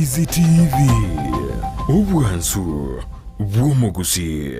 Ndizi TV, obwansu bw'omogusii.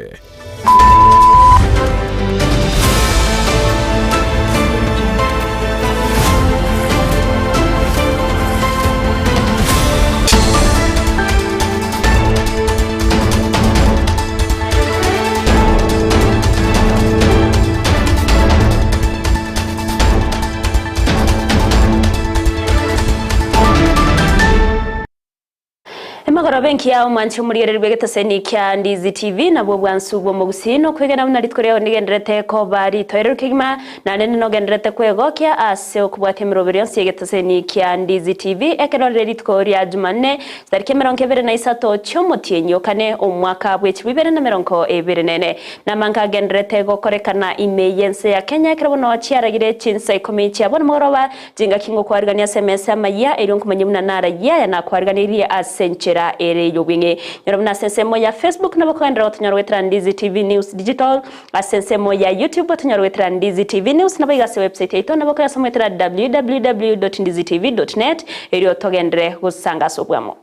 Emegoroba enkiya omwanche omorigereria bw'egeteseni kia Ndizi TV nabwo obwansu bw'omogusii nokwegena buna rituko riao ndigenderete koba ritoereru kegima naende nogenderete kwegokia ase okobwatia emeroberi yonsi y'egeteseni kia Ndizi TV ekero rire rituko ria Jumanne chitariki 23 chi'omotienyi o kane omwaka bw'echibwa ibere na 24. Namange agenderete gokorekana ime y'ense ya Kenya ekero bono chiaragire chinsa ikomi chia bono mogoroba, chingaki ngokwarigania ase emesa y'amayia, erio nkomanye buna narayie aya nakwariganirie ase enchera ere y'obweng'e. Nyora buna ase ensemo ya Facebook nabo kogenderera gotonyora goetera Ndizi TV News Digital, ase ensemo ya YouTube otonyore goetera Ndizi TV News, naboigo ase website yaito nabo koyasoma goetera www.ndizitv.net erio togenderere gosanga ase obwamo.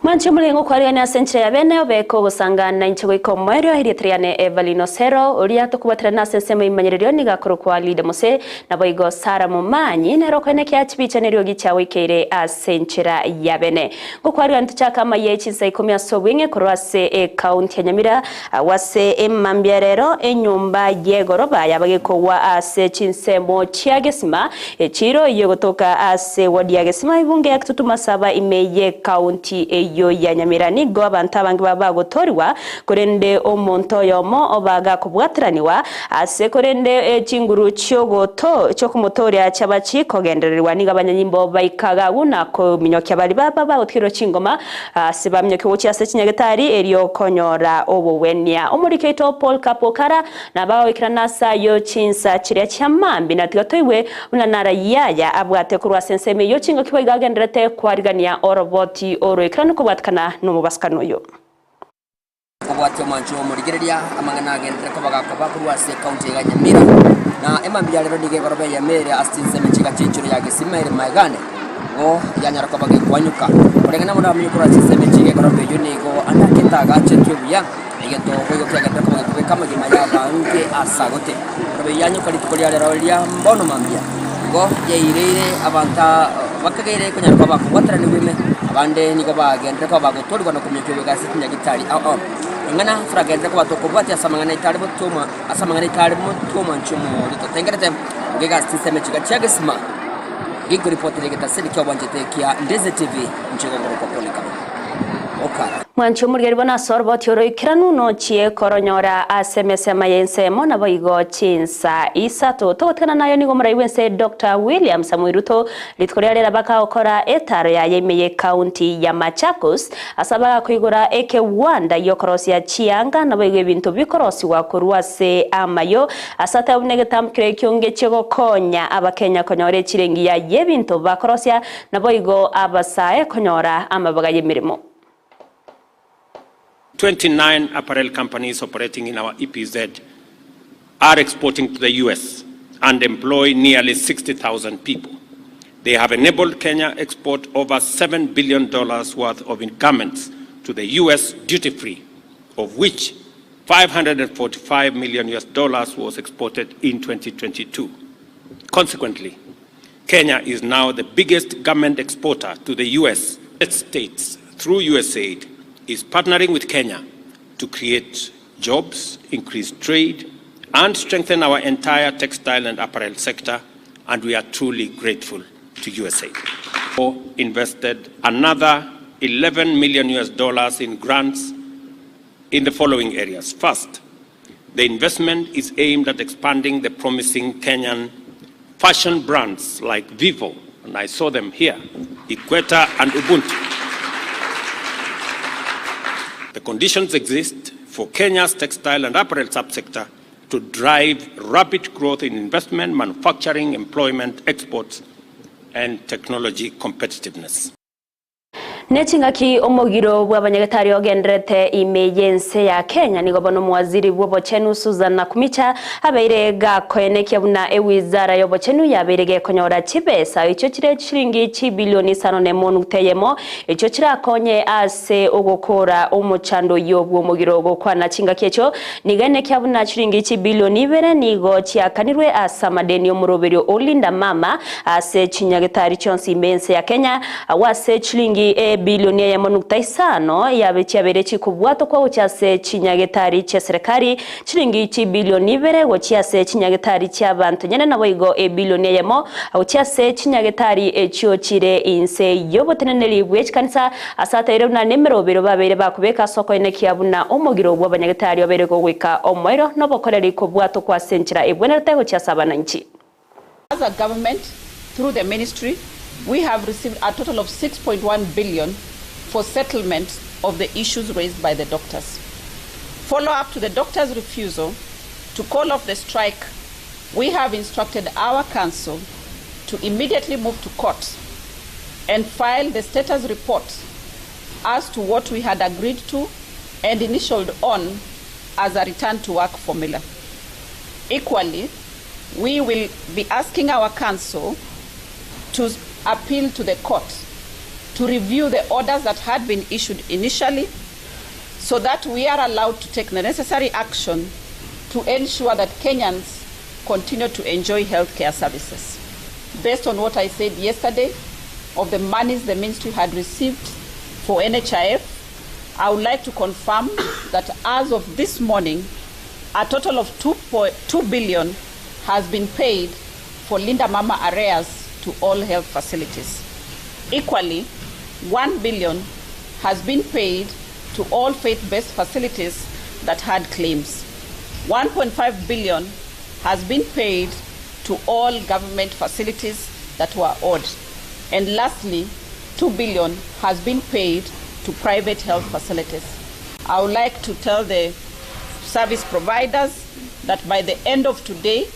Mwanche omorenge okwarigania ase enchera ya bene, obeke ogosangana inche goika omoerio, erieta riane Evelyn Osero, oria tokobwaterana ase ensemo y'ebimanyererio nigo akorokwa Lida Mose, Naboigo Sara momanyi, nere okoenekia chibicha neriogi chiagoikeire ase enchera ya bene. Ngokwarigania tochake amayia e chinsa ikomi ase obweng'e korwa ase ecounty ya Nyamira, agwo ase emambia rero enyomba y'egoroba yabagekogwa ase chinsemo chia Gesima, echiiro eyio egotoka ase ward ya Gesima ebunge ya Kitutu Masaba ime y'ecounty eyio ya Nyamira. Nigo abanto abange baba bagotoorigwa, korende omonto oyomo oba gakobwateranigwa Ase korende chinguru chi'okomotooria chiaba chikogendererigwa, nigo abanyanyimbo baikaga agwo na kominyokia baria baba bagotigerwa chingoma, ase baminyokia gochia ase chinyagetari erio konyora obogwenia. Omoriki oito Paul Kapokara nabagoikerana ase ayio chinsa chiria chia mambia, na tiga toigwe buna narayia aya abwate korwa ase ensemo eyio chingaki boigo agendererete kwarigania oroboti oroikeranu kobwatikana nomobasukano oyo. Kobwatia omwancho omorigereria amang'ana agenderere koba gakoba korwa ase ekaunti ya Nyamira, na emambia ya rero nigo egoroba eyemo ere ase chinsemo chiga chi'enchoro ya Gesima ere Maegane, igo yanyara koba gekwanyuka. Koreng'ana buna bamenye korwa ase chinsemo echi iga egoroba eyio nigo ande akete agachetwe buya, egento boigo kiagenderere koba gekobeka amagima y'abange ase agote. Egoroba eyio yanyuka rituko ria rero ria mbono mambia, igo yaireire abanto bakageire konyara koba bakobwateranigwa ime, abande nigo bagenderere koba bagotorigwa na kominyokia goika ase chinyagitari ao ao. Eng'ana toragenderere koba tokobwatia ase amang'ana aito are motwe ase amang'ana aito are motwe omwanchi omoria totengerete, nigo ase chinsemo chiga chia gesima, gikoripotera egetaseni ki'obwanchete kia Ndeze TV, inche igo ngorokwa Polycarp Okara. Mwanche omorigeri bono ase oroboti oroikeranu nochie koronyora ase emesema y'ensemo naboigo chinsa isato. Togotigana nayo nigo omorai bw'ense Doctor William Samoei Ruto rituko ria rero bakagokora etaro yaye ime y'ecounty ya Machakos ase abagakoigora ekewanda giokorosia chianga naboigo ebinto bikorosigwa korwa ase amayo ase ateba buna egetambokero ekio ngechie gokonya abakenya konyora echirengi ya y'ebinto bakorosia naboigo abasae konyora amabaga y'emeremo. 29 apparel companies operating in our EPZ are exporting to the US and employ nearly 60,000 people. They have enabled Kenya export over $7 billion worth of garments to the US duty free, of which 545 million US dollars was exported in 2022. Consequently, Kenya is now the biggest garment exporter to the US. States through USAID is partnering with Kenya to create jobs, increase trade, and strengthen our entire textile and apparel sector, and we are truly grateful to USAID. Invested another 11 million US dollars in grants in the following areas. First, the investment is aimed at expanding the promising Kenyan fashion brands like Vivo, and I saw them here, Equator and Ubuntu. The conditions exist for Kenya's textile and apparel subsector to drive rapid growth in investment, manufacturing, employment, exports, and technology competitiveness. Ne chingaki omogiro bw'abanyagetari ogendererete ime y'ense ya Kenya, nigo bono omowaziri bw'obochenu Susan Nakhumicha abeire gakoenekia buna ewizara y'obochenu yabeire gekonyora chibesa echio chire chiringi chibilioni isano nemo nukta eyemo echio chirakonye ase ogokora omochando oyio bw'omogiro gokwana chingaki echio nigo enekia buna chiringi chibilioni ibere nigo chiakanirwe ase amadeni omoroberio o Linda Mama ase chinyagetari chionsi ime y'ense ya Kenya Agwo ase chilingi ebilioni eyemo nukta isano yabe chiabeire chikobwatokwa gochia ase chinyagetari chi'eserekari, chilingi chibilioni ibere gochia ase chinyagetari chi'abanto nyene naboigo ebilioni eyemo gochia ase chinyagetari echio chire inse y'oboteneneri bwe chikanisa, ase ataire buna nemerobero babeire bakobeka ase okoenekia buna omogiro bw'abanyagetari obeire gogoika omoerio nobokoreri kobwatokwa ase enchera ebwenerete gochia ase abananchi. As a government, through the ministry, we have received a total of 6.1 billion for settlement of the issues raised by the doctors. Follow up to the doctors' refusal to call off the strike, we have instructed our council to immediately move to court and file the status report as to what we had agreed to and initialed on as a return to work formula. Equally, we will be asking our council to appeal to the court to review the orders that had been issued initially so that we are allowed to take the necessary action to ensure that Kenyans continue to enjoy healthcare services. Based on what I said yesterday of the monies the ministry had received for NHIF, I would like to confirm that as of this morning, a total of 2.2 billion has been paid for Linda Mama arrears to all health facilities. Equally, 1 billion has been paid to all faith-based facilities that had claims. 1.5 billion has been paid to all government facilities that were owed. And lastly, 2 billion has been paid to private health facilities. I would like to tell the service providers that by the end of today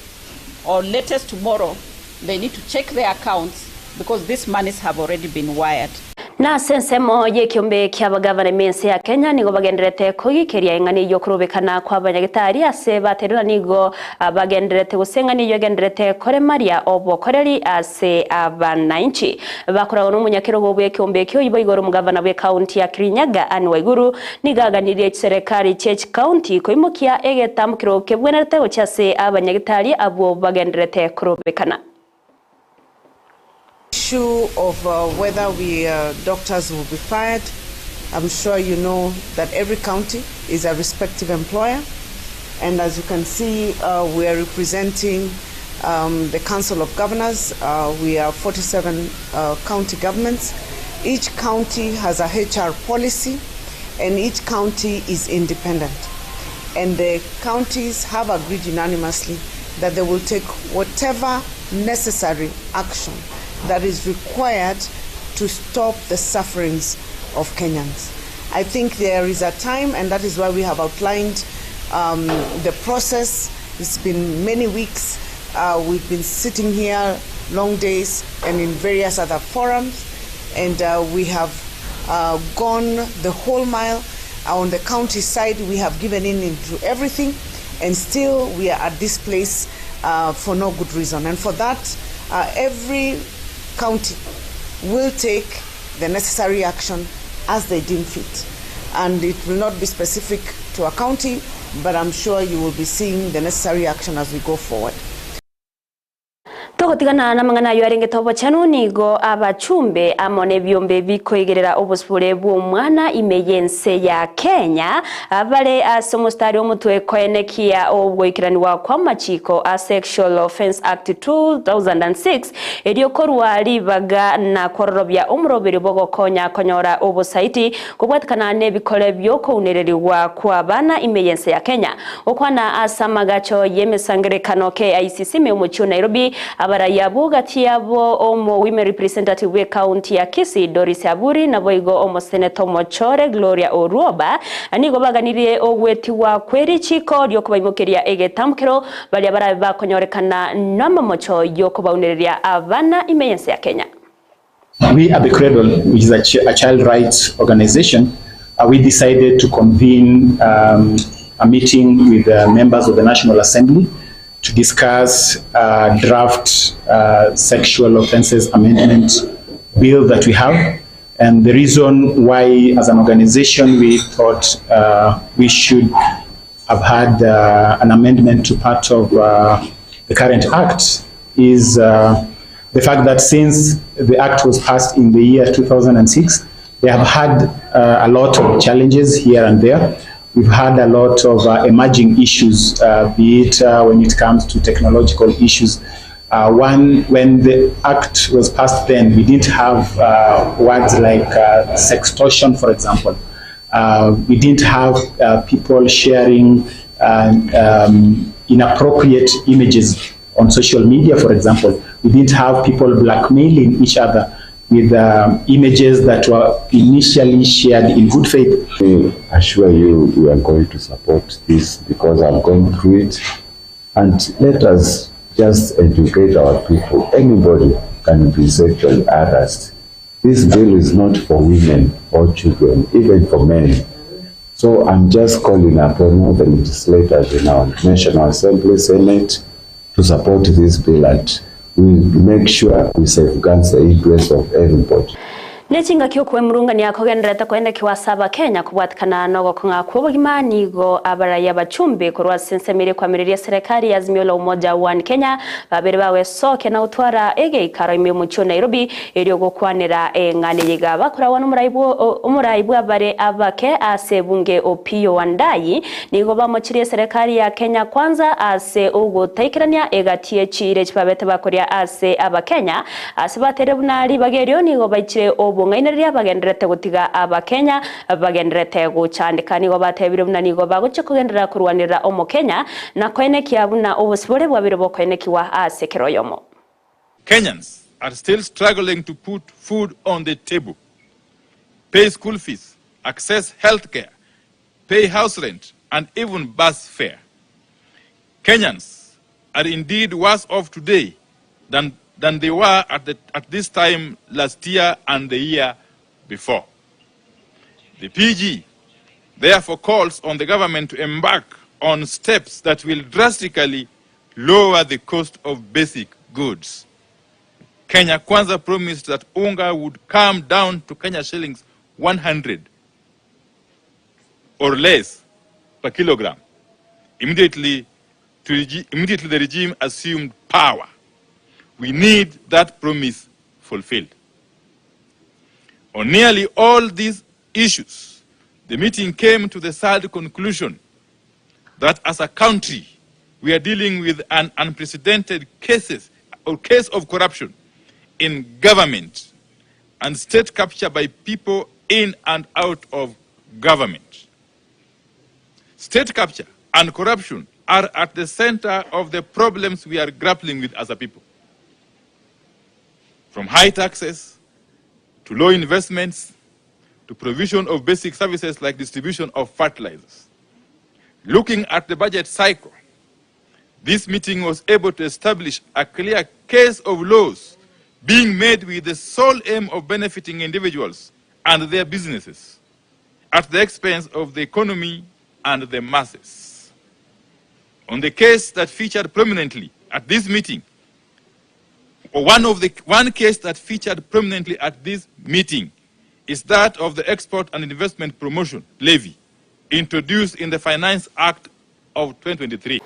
or latest tomorrow, they need to check their accounts because these monies have already been wired. Na ase ensemo y'ekeombe ki'abagavana b'ense ya Kenya nigo bagendererete kogikeria eng'ana eyio okorobekana kw'abanyagetari ase baterera nigo bagendererete gose eng'ana eyio egendererete koremaria obokoreri ase abanainchi. Bakoragwa nomonyakerogo bw'ekeombe ekio ibo igoro omogavana bw'ecounty ya Kirinyaga Anne Waiguru nigo aganirie chiserekari chie chicounty koimokia egetambokero kebwenerete gochia ase abanyagitari abwo bagendererete korobekana. Issue of whether we doctors will be fired, I'm sure you know that every county is a respective employer and as you can see we are representing um, the Council of Governors, we are 47 county governments. Each county has a HR policy and each county is independent. And the counties have agreed unanimously that they will take whatever necessary action that is required to stop the sufferings of Kenyans. I think there is a time, and that is why we have outlined um, the process. It's been many weeks. Uh, we've been sitting here long days and in various other forums, and uh, we have uh, gone the whole mile. On the county side, we have given in into everything, and still we are at this place uh, for no good reason. And for that, uh, every county will take the necessary action as they deem fit. And it will not be specific to a county, but I'm sure you will be seeing the necessary action as we go forward. Togotigana namang'ana ayio arengete obochenu, nigo abachumbe amo nebiombe bikoigerera obosibore bw'omwana ime y'ense ya Kenya bare ase omostari omotwe koenekia ogoikeranigwa kw'amachiko a Sexual Offence Act 2006 erio korwa ribaga na kwororobia omoroberio bw'ogokonya konyora obosaiti kobwatekana nebikore bi'okounererigwa kw'abana ime y'ense ya Kenya. Gokwana ase amagacho y'emesangerekano KICC ime omochie o Nairobi, Abarai abwo gati yabo omo Women Representative bw'ecounty ya Kisii Doris Aburi naboigo omoseneta omochore Gloria Orwoba nigo baganirie ogwetigwa kw'erichiko riokobaimokeria egetamkero baria barabe bakonyorekana namamocho yokobaunereria abana ime y'ense ya Kenya. We at The Cradle, which is a, ch a child rights organization, uh, we decided to convene um, a meeting with the members of the National Assembly to discuss uh, draft uh, sexual offences amendment bill that we have. And the reason why, as an organization, we thought uh, we should have had uh, an amendment to part of uh, the current act is uh, the fact that since the act was passed in the year 2006, they have had uh, a lot of challenges here and there. We've had a lot of uh, emerging issues, uh, be it uh, when it comes to technological issues. Uh, one, when the act was passed then, we didn't have uh, words like uh, sextortion, for example. Uh, we didn't have uh, people sharing uh, um, inappropriate images on social media, for example. We didn't have people blackmailing each other with um, images that were initially shared in good faith. I assure you we are going to support this because I've gone through it. And let us just educate our people. Anybody can be sexually harassed. This bill is not for women or children, even for men. So I'm just calling upon all the legislators in our National Assembly, Senate, to support this bill and we make sure we safeguard the interests of everybody. Nechingaki okwemurungania kogenderete koendekiwa ase Abakenya kobwatikana nogokong'a kw'obogima nigo abaraiya abachumbi korwa ase ensemo eria ekwamireria eserekari ya Azimio la Umoja One Kenya babere bagoesokia na gotwara egeikaro ime y'omochie o Nairobi erio gokwanera eng'ana eye iga bakoragwa nomorai bw'abare abake ase ebunge Opiyo Wandayi nigo bamochirie eserekari ya Kenya Kwanza ase ogotaikerania egati ye chiira echi babete bakoria ase Abakenya Ase bateire buna ribaga erio nigo baichire obong'ainereria bagendererete gotiga Abakenya bagendererete gochandeka. Nigo batebire buna nigo bagochia kogenderera korwanerera Omokenya na koenekia buna obosibore bwabeire bokoenekigwa ase kera oyomo. Kenyans are still struggling to put food on the table, pay school fees, access health care, pay house rent and even bus fare. Kenyans are indeed worse off today than, than they were at, the, at this time last year and the year before. The PG therefore calls on the government to embark on steps that will drastically lower the cost of basic goods. Kenya Kwanza promised that unga would come down to Kenya shillings 100 or less per kilogram immediately, to, immediately the regime assumed power. We need that promise fulfilled. On nearly all these issues, the meeting came to the sad conclusion that as a country, we are dealing with an unprecedented cases or case of corruption in government and state capture by people in and out of government. State capture and corruption are at the center of the problems we are grappling with as a people. From high taxes to low investments to provision of basic services like distribution of fertilizers. Looking at the budget cycle, this meeting was able to establish a clear case of laws being made with the sole aim of benefiting individuals and their businesses at the expense of the economy and the masses. On the case that featured prominently at this meeting, or one of the one case that featured prominently at this meeting is that of the Export and Investment Promotion Levy introduced in the Finance Act of 2023.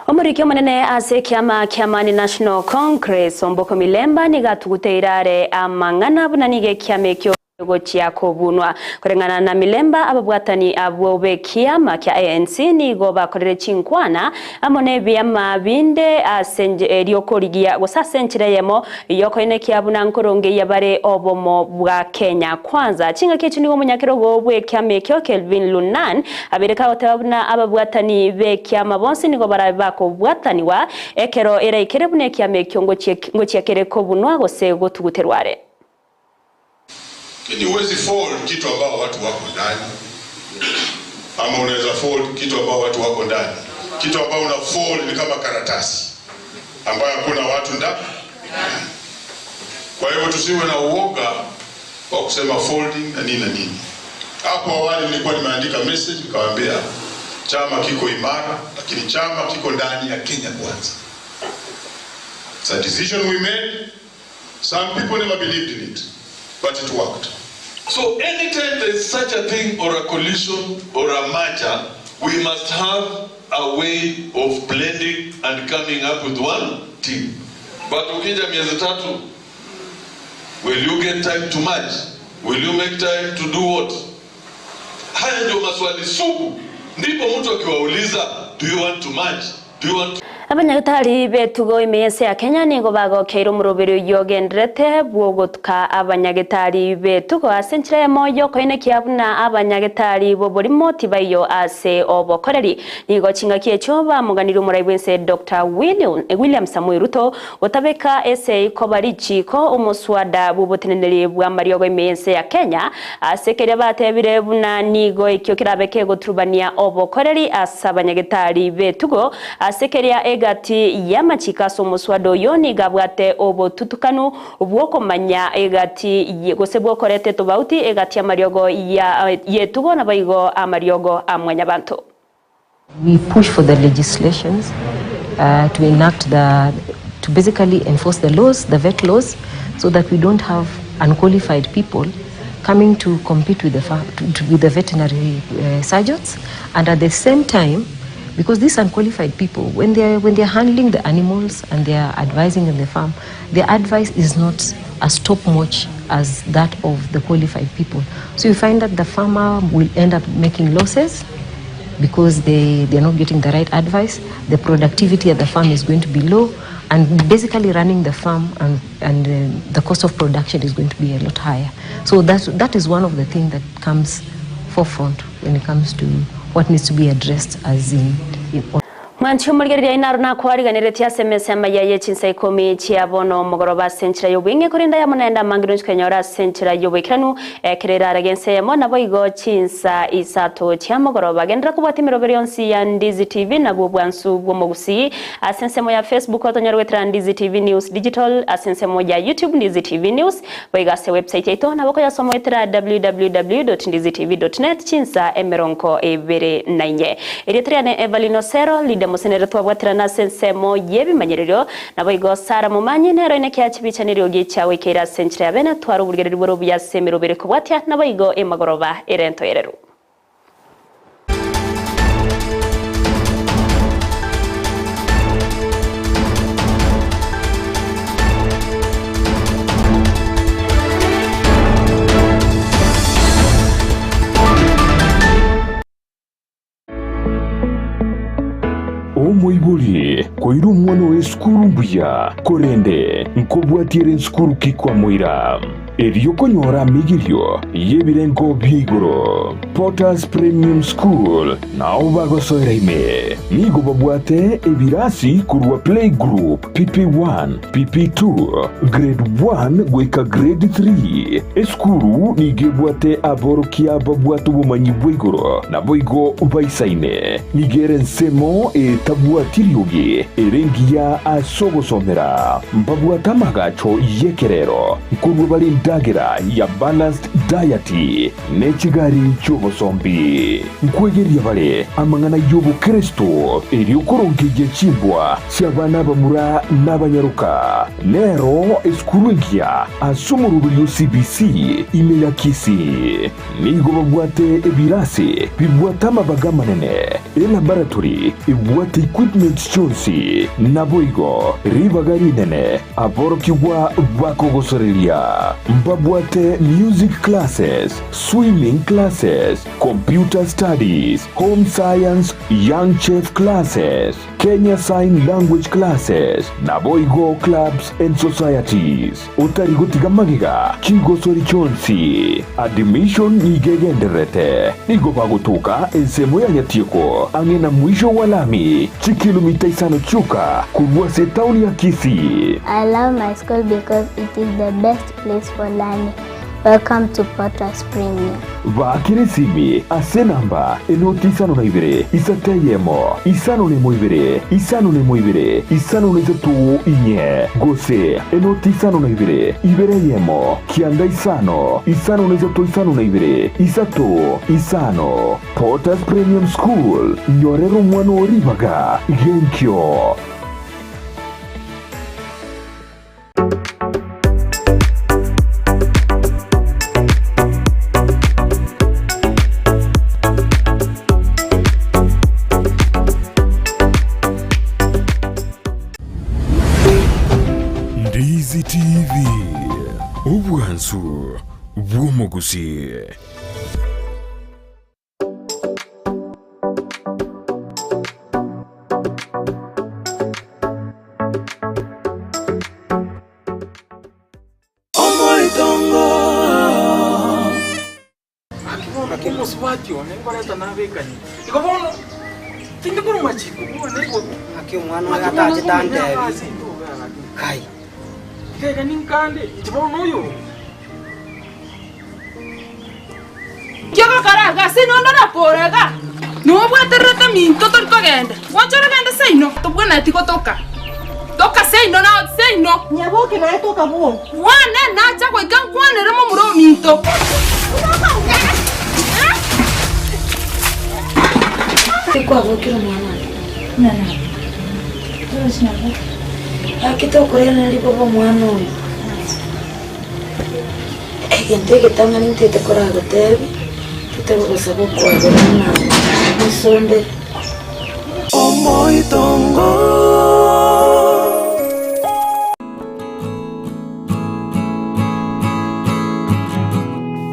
Omoriki omonene ase ekiama kia Amani National Congress, Omboko Milemba, nigo atuguteire are amang'ana buna nigo ekiama ekio. Gochia kobunwa. Koreng'ana na Milemba, ababwatani abwo b'ekiama kia ANC nigo bakorire chinkwana amo nebiama binde ase eriokorigia gose ase enchera eyemo yokoenekia buna nkorongeyia bare obomo bwa Kenya Kwanza. Chingaki echio nigo omonyakerogo bw'ekiama ekio Kelvin Lunan abeire kagoteba buna ababwatani b'ekiama bonsi nigo barabe bakobwatanigwa ekero eraikere buna ekiama ekio ngochia kere kobunwa gose gotuguterwa are. Lakini huwezi fold kitu ambao watu wako ndani, ama unaweza fold kitu ambao watu wako ndani. Kitu ambao una fold ni kama karatasi ambayo hakuna watu ndani. Kwa hivyo tusiwe na uoga wa kusema folding na nini na nini. Hapo awali nilikuwa nimeandika message nikawaambia chama kiko imara, lakini chama kiko ndani ya Kenya Kwanza. It's a decision we made. Some people never believed in it, but it worked. So anytime there is such a thing or a collision or a merger, we must have a way of blending and coming up with one team. But ukija miezi tatu, will you get time to merge? Will you make time to do what? Haya ndio maswali sugu. Ndipo mtu akiwauliza, do you want to merge? Do you want to Abanyagitari b'etugo ime y'ense ya Kenya nigo bagokeire omoroberi oyio ogenderete bw'ogotuka abanyagitari b'etugo ase enchera eyemo y'okoenekia buna abanyagitari b'oborimo tibaiyo ase obokoreri. Nigo chingaki echio bamoganirie omorai bw'ense Doctor William Samoei Ruto gotabeka esei koba richiiko omoswada bw'oboteneneri bw'amariogo ime y'ense ya Kenya ase keria batebire buna nigo ekio kerabe kegoturubania obokoreri ase abanyagetari b'etugo ase keria egati y'amachiko ase omoswada oyo nigo abwate obotutukanu bw'okomanya egati gose bw'okoreta etobauti egati y'amariogo y'etugo naboigo amariogo a mwanyabanto. We push for the legislations uh, to enact the, to basically enforce the laws, the vet laws, so that we don't have unqualified people coming to compete with the, to, to, with the veterinary uh, surgeons. And at the same time, because these unqualified people, when they're, when they're handling the animals and they're advising in the farm, their advice is not as top-notch as that of the qualified people. So you find that the farmer will end up making losses because they, they're not getting the right advice. The productivity at the farm is going to be low, and basically running the farm and, and uh, the cost of production is going to be a lot higher. So that's, that is one of the things that comes forefront when it comes to what needs to be addressed as in, in Mwanchi omorigereria inaro nakwariganeretie ase emesa amaya ye chinsa ikomi chia bono omogoroba ase enchera y'obweng'e korende aya naende amange nonchi konyora ase enchera y'oboikeranu ekero erarage ense eyemo naboigo chinsa isato chia mogoroba. Genderera kobwatia emeroberi yonsi ya Ndizi TV nabwo obwansu bw'omogusii ase ensemo ya Facebook otonyore goetera Ndizi TV News Digital ase ensemo ya YouTube Ndizi TV News boigo ase website yaito nabo okoyasoma goetera www.ndizitv.net chinsa emerongo ebere na inye. Erieta riane Evelyn Osero, Lydia Mosenere twabwaterana ase ensemo y'ebimanyererio, naboigo Sarah Momanyi nero ine kia chibicha neriogi chiagoikeire ase enchera ya bene tware oborigereri bore obuya ase emerobere kobwatia naboigo emagoroba ere entoereru. Omoibori koira omwana oye esukuru mbuya, korende nkobwatia ere nsukuru ki kwamoira? Erio konyora amigirio y'ebirengo bia igoro. Potters Premium School nao bagosoera ime. Nigo babwate ebirasi korwa Playgroup, PP1, PP2, Grade 1 goika Grade 3. Esukuru nigo ebwate aborokia babwate obomanyi bwa igoro naboigo baisaine. Nigo ere ensemo etabwati riogi ere engiya ase ogosomera. Mbabwate amagacho y'ekerero nkorua bare endagera ya balanced diet ne chigari chi'obosombi. Nkwegeria bare amang'ana y'obokeresto erio korongeyia chimbwa chi'abana abamura n'abanyaroka. Nero esukuru engiya ase omoroberi o CBC ime ya Kisii. Nigo babwate ebirasi bibwate amabaga amanene, elaboratory ebwate equipment chionsi, naboigo ribaga rinene aborokigwa bakogosoreria. Mbabwate music class. classes, swimming classes, computer studies, home science, young chef classes, Kenya Sign Language classes, naboigo clubs and societies. Otari gotiga magega chigosori chionsi. Admission nigo egendererete. Nigo bagotoka ensemo ya Nyatieko ang'e na mwisho wa lami, chikilomita isano chioka korwa ase etaoni ya Kisii. I love my school because it is the best place for learning. Welcome to Potters Premium. Baakera esimi ase enamba enoti 52 isato eyemo 51 ibere 51 ibere 53 inye gose enoti 52 ibere eyemo kianda isano 53 52 3 5. Potters Premium School, nyorera omwana oo ribaga genkio. Ndizi TV, obwansu bw'omogusii. Gaki bono omosubati one nkoreta nabekanie. Igo bono tindi korwa machiko buna igo. Gaki omwana oyo atachete antebi. Kai. Iga iga ninkande inche bono oyo. Inki ogokora iga? Ase inwe onde orakore iga, nobwatererete minto tori kogenda. Gwancha orogende seino, tobwenereti gotoka. Toka seino na seino. Nyaboke naye toka bwoo. Bwane nacha goika nkwanere momura ominto. Tikwabokire omwana one, buna naboka. Torochi naboka. Gaki tokoirana riboba omwana oyo. Egento egetang'ani ntete koragotebi, ntete gogosaba okwabera ng'a onsondere. Omoitongo.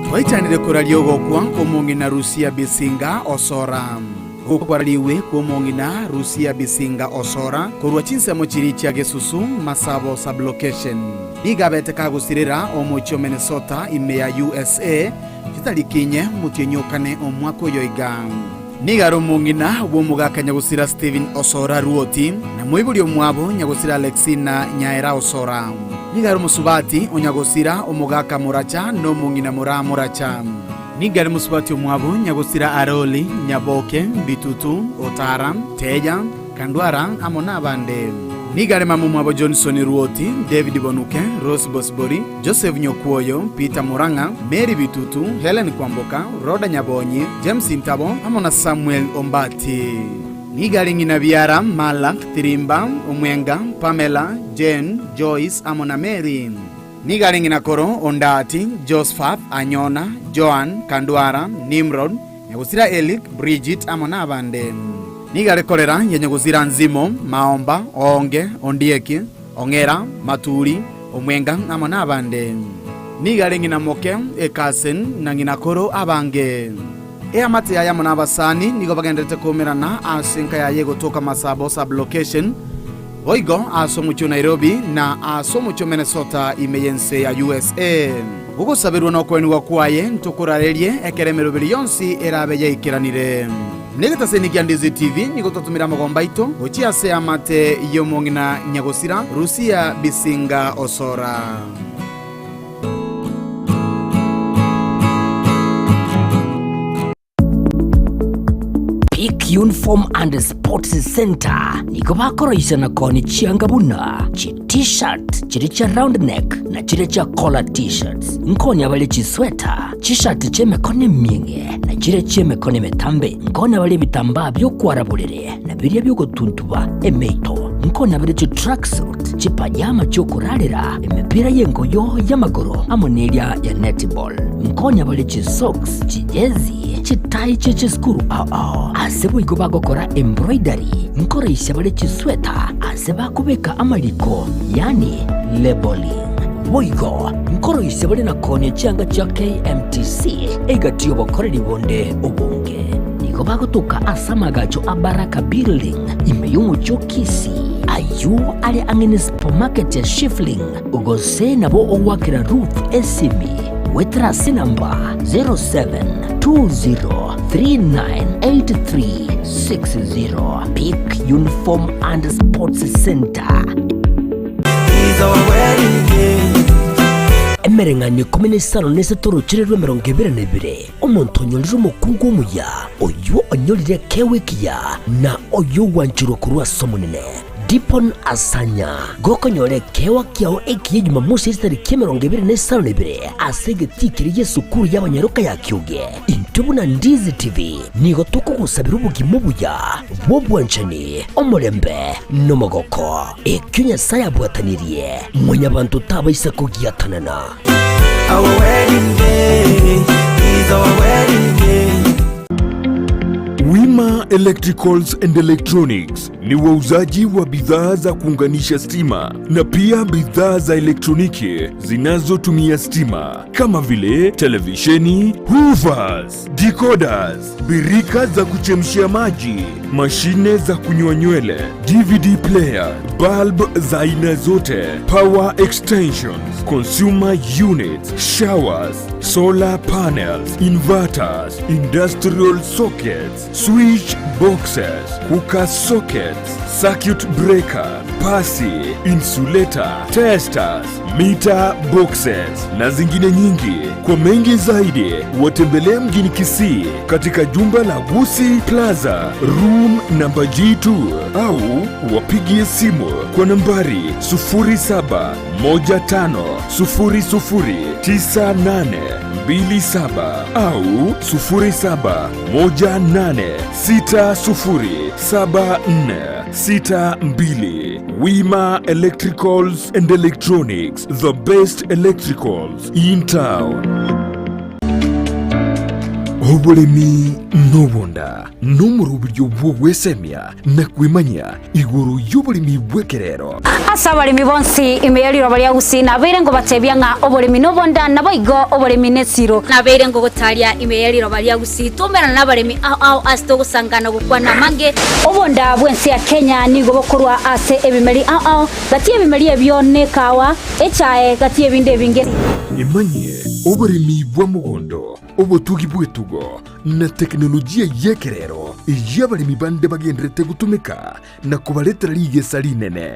Twaichanire koraria ogokwa kw'omong'ina Rusia Bisinga Osora. Gokwarariwe kw'omong'ina Rusia Bisinga Osora korwa chinsemo chiria chia Gesusu, Masabo Sub-location. Nigo abete kagosirera omochie o Minnesota ime ya usa chitariki inye omotienyi o kane omwaka oyo iga. Nigo are omong'ina bw'omogaka nyagosira Stephen Osora Ruoti na moibori omwabo nyagosira Alexina Nyaera Osora. Nigo are omosubati o nyagosira omogaka Moracha na omong'ina Moraa Moracha. Nigo are mosubati omwabo nyagosira Aroli, Nyaboke, Bitutu, Otara, Teya, Kandwara amo nabande. Nigo are mama omwabo Johnson Ruoti, David Bonuke, Rose Bosibori, Joseph Nyokwoyo, Peter Murang'a, Mary Bitutu, Helen Kwamboka, Rhoda Nyabonyi, James Ntabo amo na Samuel Ombati. Nigo are ng'ina biara Malak, Tirimba, Omwenga, Pamela, Jane, Joyce amo na Mary. Nigo are ng'ina koro Ondati, Josphat, Anyona, Joan, Kandwara, Nimrod, Nyagosira Elik, Brigit amo nabande. Nigo are korera ya Nyagosira Nzimo, Maomba, Oonge, Ondieki, Ong'era, Maturi, Omwenga amo nabande. Nigo are ng'ina moke, ekasen, na ng'ina koro abange. Eamate yaye amo nabasani nigo bagendererete koumerana ase enka yaye egotoka Masabo Sub-location, Boigo ase omochie o Nairobi na ase omochie o Minnesota ime y'ense ya USA. Ogosaberwa na okoenigwa kwaye ntokorarerie ekero emeroberi yonsi erabe yaikeranire. Negetaseni kia Ndizi TV nigo twatumire amagomba aito gochia ase eamate y'omong'ina nyagosira Rusia Bisinga Osora. Peak Uniform and Sports Center nigo bakoroisia na koonia chianga buna chi T-shirt chiria chia round neck na chiria chia collar T-shirts. Nkoonia bare chisweta, chishati chi'emekono emieng'e na chiria chi'emekono emetambe. Nkoonia bare ebitambaa bi'okwara borere na biria bi'ogotuntuba emeito. Nkoonia bare chitracksuit, chipajama chi'okorarera, emepira y'engoyo y'amagoro amo neria ya netball. Nkonya bare chisocks, chijezi, chitai chie chisukuru ao ao. Ase boigo bagokora embroidery, nkoroisia bare chisweta ase bakobeka amariko, yaani labeling. Boigo nkoroisia bare na koonia chianga chia KMTC egati y'obokoreri bonde obonge. Nigo bagotoka ase amagacho a Baraka Building ime y'omochie o Kisii, ayio are ang'e ne supermarket ya Shifling, gose nabo ogoakera Ruth esimi goetera ase enamba 0720398360. Peak Uniform and Sports Center. Emereng'anio ikomi na isano na isato orochere rw'emerongo ebere na ebere, omonto onyorire omokungu omuya, oyio onyorire ekeegwa ekiya, na oyio ogwancherwa korwa ase Omonene. Dipon Asanya, gokonyora ekeegwa kiao ekiya Jumamosi esitariki emerongo ebere na isano na ebere ase egetii keria gi'esukuru y'abanyaroka ya Kiuge. Intwe buna Ndizi TV nigo tokogosabera obogima obuya bw'obwanchani, omorembe, nomogoko. Ekio Nyasae abwatanirie, mwanyabanto tabaisa kogiatanana. Our wedding day is our wedding day. Wima Electricals and Electronics ni wauzaji wa bidhaa za kuunganisha stima na pia bidhaa za elektroniki zinazotumia stima kama vile televisheni, hoovers, decoders, birika za kuchemshia maji, mashine za kunyoa nywele, DVD player, bulb za aina zote, power extensions, consumer units, showers, solar panels, inverters, industrial sockets, switch boxes, cooker sockets, circuit breaker, pasi, insulator, testers, meter boxes na zingine nyingi. Kwa mengi zaidi, watembelee mjini Kisii katika jumba la Gusi Plaza room namba G2 au wapigie simu kwa nambari 0715009827 au 0718607462. Wima Electricals and Electronics, the best electricals in town. Oboremi nobonda nomoroberio bw'ogwesemia na kwemanyia igoro y'oboremi bw'ekerero. Ase abaremi bonsi ime ye riroba ria Gusii nabeire ngobatebia ng'a oboremi nobonda, naboigo oboremi nesiro. Nabeire ngogotaria ime ye riroba ria Gusii twaumerana nabaremi ao ao ase togosangana gokwana amange. Obonda bw'ense ya Kenya nigo bokorwa ase ebimeri ao ao, gati y'ebimeri ebio nekawa, echae, gati y'ebinde ebinge. Emanyie oboremi bwa mogondo, obotugi bw'etugo, na teknolojia y'ekerero eyio abaremi bande bagenderete gotumeka na kobaretera rigesa rinene.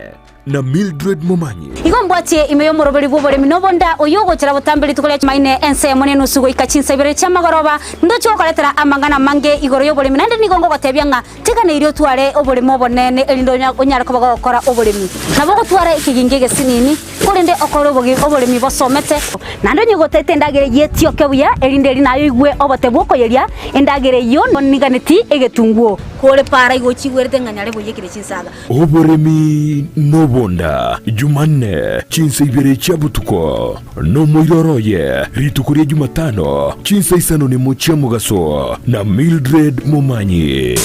Na Mildred Momanyi. Igo mbwatie ime y'omoroberi bw'oboremi nobonda, oyio ogochera botambe rituko ria Chumaine ensemo nenusu goika chinsa ibere chi'amagoroba, ndoche gokoretera amang'ana amange igoro y'oboremi, naende nigo ngogotebia ng'a teganeirie otware oboremo obonene, erinde onyare koba gogokora oboremi. Nabo ogotwara ekegingi egesinini, korende okore oboremi bosomete. Naende onye gotaete endagera eyio etioke buya, erinde eri naye oigwe obote bw'okoyeria endagera eyio niganeti egetunguo. Kore para igo ochigwerete ng'a nyare boiyekire chinsaga. Oboremi nobonda, Jumanne, chinsa ibere chia botuko, nomoiroro oye, rituko ria Jumatano, chinsa isano nemo chia mogaso, na Mildred Momanyi.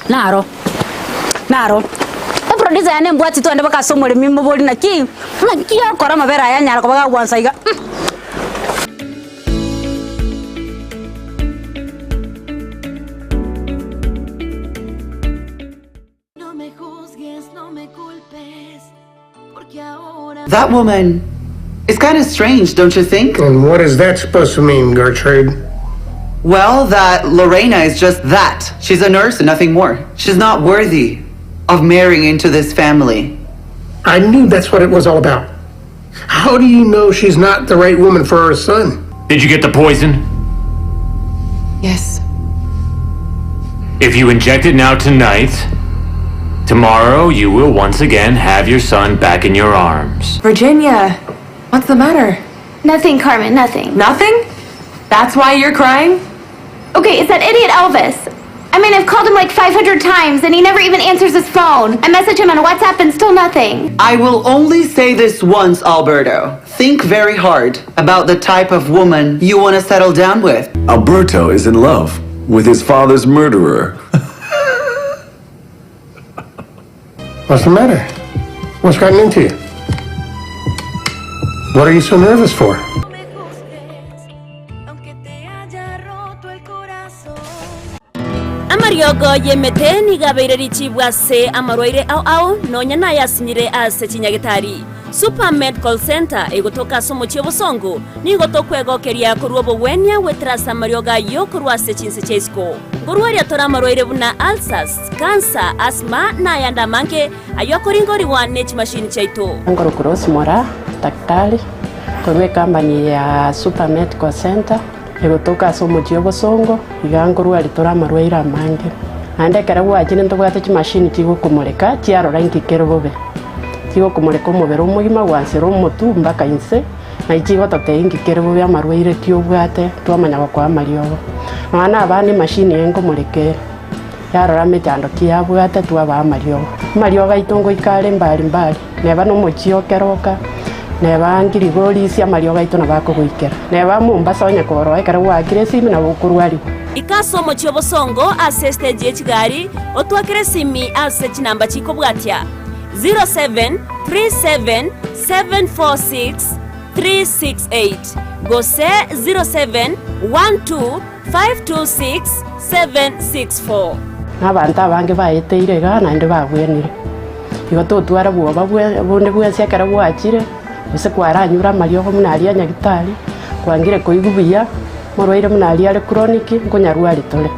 Naro, naro. Eproducer yane embwati twende mpaka ase omoremi mobori naki, naki okora amabere aya anyara koba gagwansa iga mm. That woman is kind of strange, don't you think? And what is that supposed to mean, Gertrude? Well, that Lorena is just that. She's a nurse and nothing more. She's not worthy of marrying into this family. I knew that's what it was all about. How do you know she's not the right woman for our son? Did you get the poison? Yes. If you inject it now tonight, tomorrow you will once again have your son back in your arms. Virginia, what's the matter? Nothing, Carmen, nothing. Nothing? That's why you're crying? Okay, it's that idiot Elvis. I mean, I've called him like 500 times and he never even answers his phone. I message him on WhatsApp and still nothing. I will only say this once, Alberto. Think very hard about the type of woman you want to settle down with. Alberto is in love with his father's murderer. What's the matter? What's gotten into you? What are you so nervous for? Amariogo y'emete nigo abeire richibu ase amarwaire ao ao, nonya nayasinyire ase chinyagetari. Super Medical Centre egotoka ase omochie obosongo, nigo tokwegokeria korwa obogwenia goetera ase amariogo ayio korwa ase chinse chia isiko. Nkorwaria tore amarwaire buna ulcers, cancer, asthma na ayande amange ayio akoringorigwa ne chimashini chiaito. Nkorokwa Rose Moraa, daktari korwa ecompany eye ya Super Medical Centre egotoka ase omochie obosongo, iga nkorwaria tore amarwaire amange. Naende ekero gwachire ntobwate chimashini chigokomoreka chiarora inki kere bobe. Chigokomoreka omobere omogima gwansera omotwe mpaka inse, naye chigototebia inki kere bobe amarwaire ki obwate twamanya gokoa amariogo. Nonya na abana emashini eye nkomoreka ere, yarora emechando ki yabwate twabaa amariogo. Amariogo aito ngoika are mbari mbari, neba na omochie o Keroka, neba Ngirigorisia amariogo aito nabo akogoikera. Neba Mombasa onye korora ekero gwaakire esimi nabo okorwarigwa. Ika ase omochie obosongo ase estage ye chigari, otwakere esimi ase chinamba chikobwatia, 0737746368 gose 0712526764. Na abanto abange baeteire igaa naende babwenire. Igo totwara bwoba bonde bwensi ekero gwachire, gose kwaranyure amariogo buna aria a nyagitari, kwangire koigwa buya, omorwaire buna aria are chronic, nkonyarwari tore.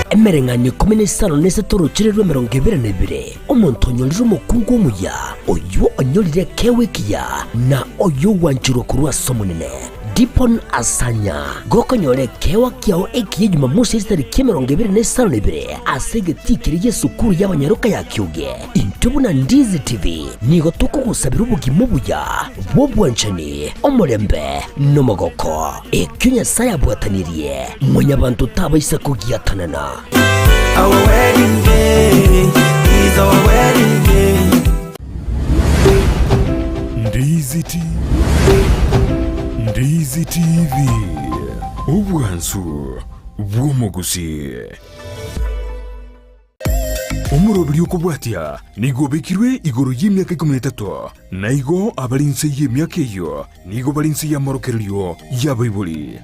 Emereng'anio ikomi na isano na isato orochere rw'emerongo ebere na ebere, omonto onyorire omokungu omuya, oyio onyorire ekeegwa ekiya, na oyio ogwancherwa korwa ase Omonene. Dipon Asanya, gokonyora ekeegwa kiao ekiya Jumamosi chitariki 25 ase egetii keria gi'esukuru y'abanyaroka ya Kiuge. Intwe buna Ndizi TV nigo tokogosabera obogima obuya bw'obwanchani, omorembe, na omogoko. Ekio Nyasae abwatanirie, mwanyabanto tabaisa kogiatanana. Our wedding day is our wedding day. Ndizi TV. Ndizi TV. Obwansu bw'omogusii. Omoroberi okobwatia nigo obekirwe igoro y'emiaka ikomi na etato, na igo abare inse y'emiaka eyio nigo bare inse y'amorokererio y'abaibori.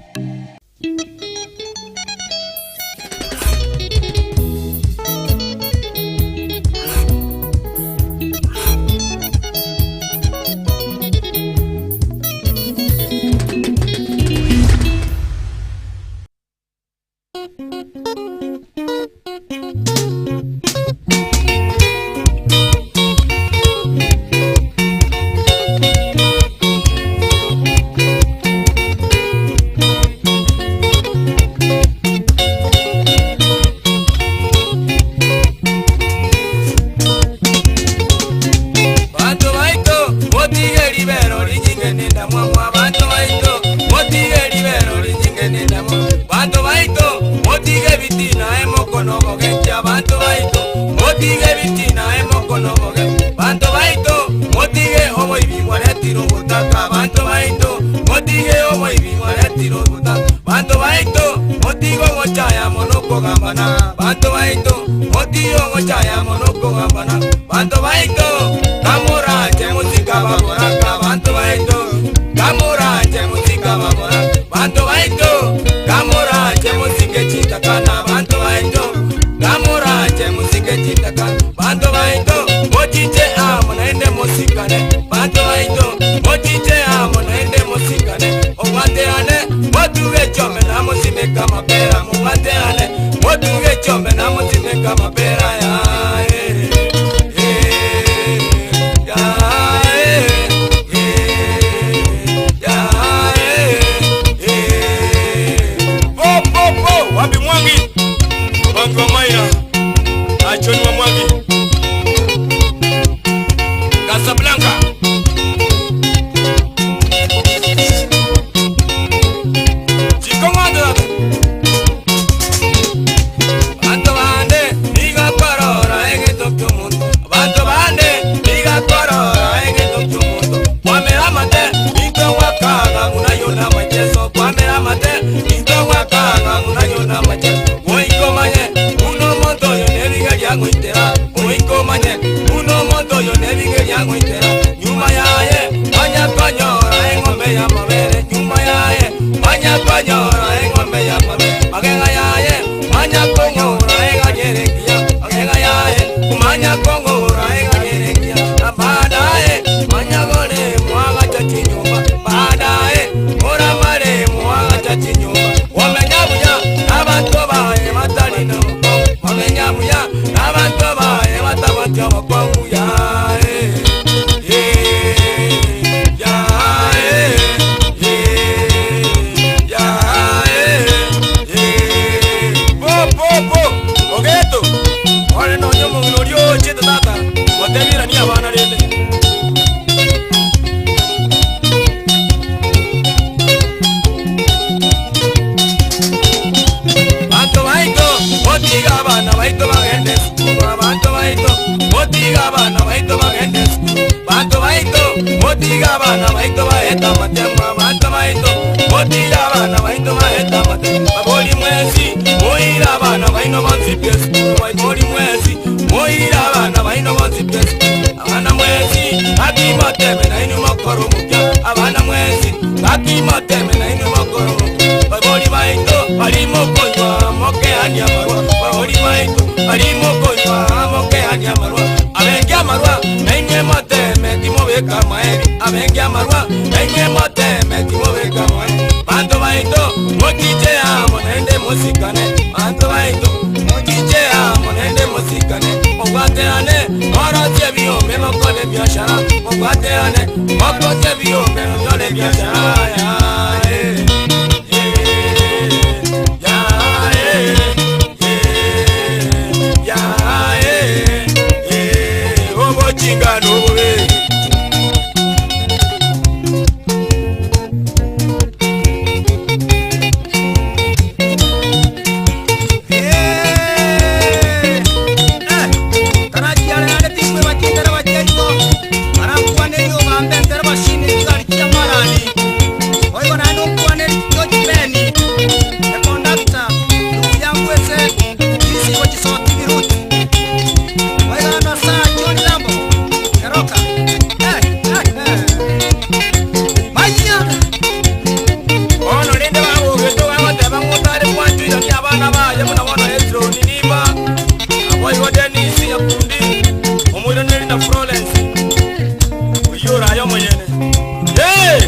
Banto baito, motige ribero rinyinge nendamwamu. Abanto baito, motige ribero rinyinge nendamwamu. Banto baito, motige ebitina emoko nobogechi. Abanto baito, motige ebitina emoko nobogechi. Banto baito, motige oboibi bwaretire obotaka. Abanto baito, motige oboibi bwaretire obotaka. Banto baito, motige ogochaya mono okogambana. Banto baito, motige ogochaya mono okogambana. Banto baito, kamoranche mosike ababoraka. Banto baito, kamoranche mosike ababoraka. Banto baito, kamoranche mosike chitakana. Banto baito, kamoranche mosike chitakana. Banto baito, mochiche amo naende mosikane. Banto baito, mochiche amo naende mosikane. Obwaterane, motuge chiombe na mosimeke amapera. Mobwaterane, motuge chiombe na mosimeke amapera. Ya, eh, eh, ya, eh, eh, ya, eh, eh. Po, po, po, wapi Mwangi? Mwangi wa Maina. Achoni wa Mwangi. Casablanca. omonto oyo nebige riagoitera nyuma yaye manya konyora eng'ombe ya mabere nyuma yaye manya konyora eng'ombe ya mabere magega yaye manya kong'ora eganyerekia magega yaye manya kong'ora eganyerekia na baadaye manya gore mwagacha chinyumba baadaye oramare mwagacha chinyumba wamenya buya n'abantu baye batari na bukungu wamenya buya n'abantu baye batabatya obukungu yae po ogeto ore nonye omong'ina oria ochete tata gotebirani abana rende banto baito botiga abana baito bagende sukuru abanto baito botiga abana baito bagende sukuru banto baito botiga abana baito baheta amatemo abanto baito botiga abana baito baheta amatemo babori mwezi moira abana baino bonsi pia sukuru babori mwezi moira abana baino bonsi pia sukuru abana mwezi akimateme nainu mokoro mupya abana mwezi akimateme nainu mokoro mupya babori baito barimo konywa mokeania marwa babori baito barimo konywa mokeania marwa abenge amarwa nainye moteme timobeka maeri abenge amarwa nainye moteme timobeka maeri banto baito mochiche amo naende mosikane banto baito mochiche amo naende mosikane mobwateane morosie biombe mokole biashara mobwateane mokosie biombe mokole biashara yae obochinga nobobe Bono rende bagogeto bagoteba ng'otare kwanchuirania abana baye buna bono Hezroni niba aboigo Dennis Nyakundi omoiraneri na Florence oyio oraye omonyene Hey!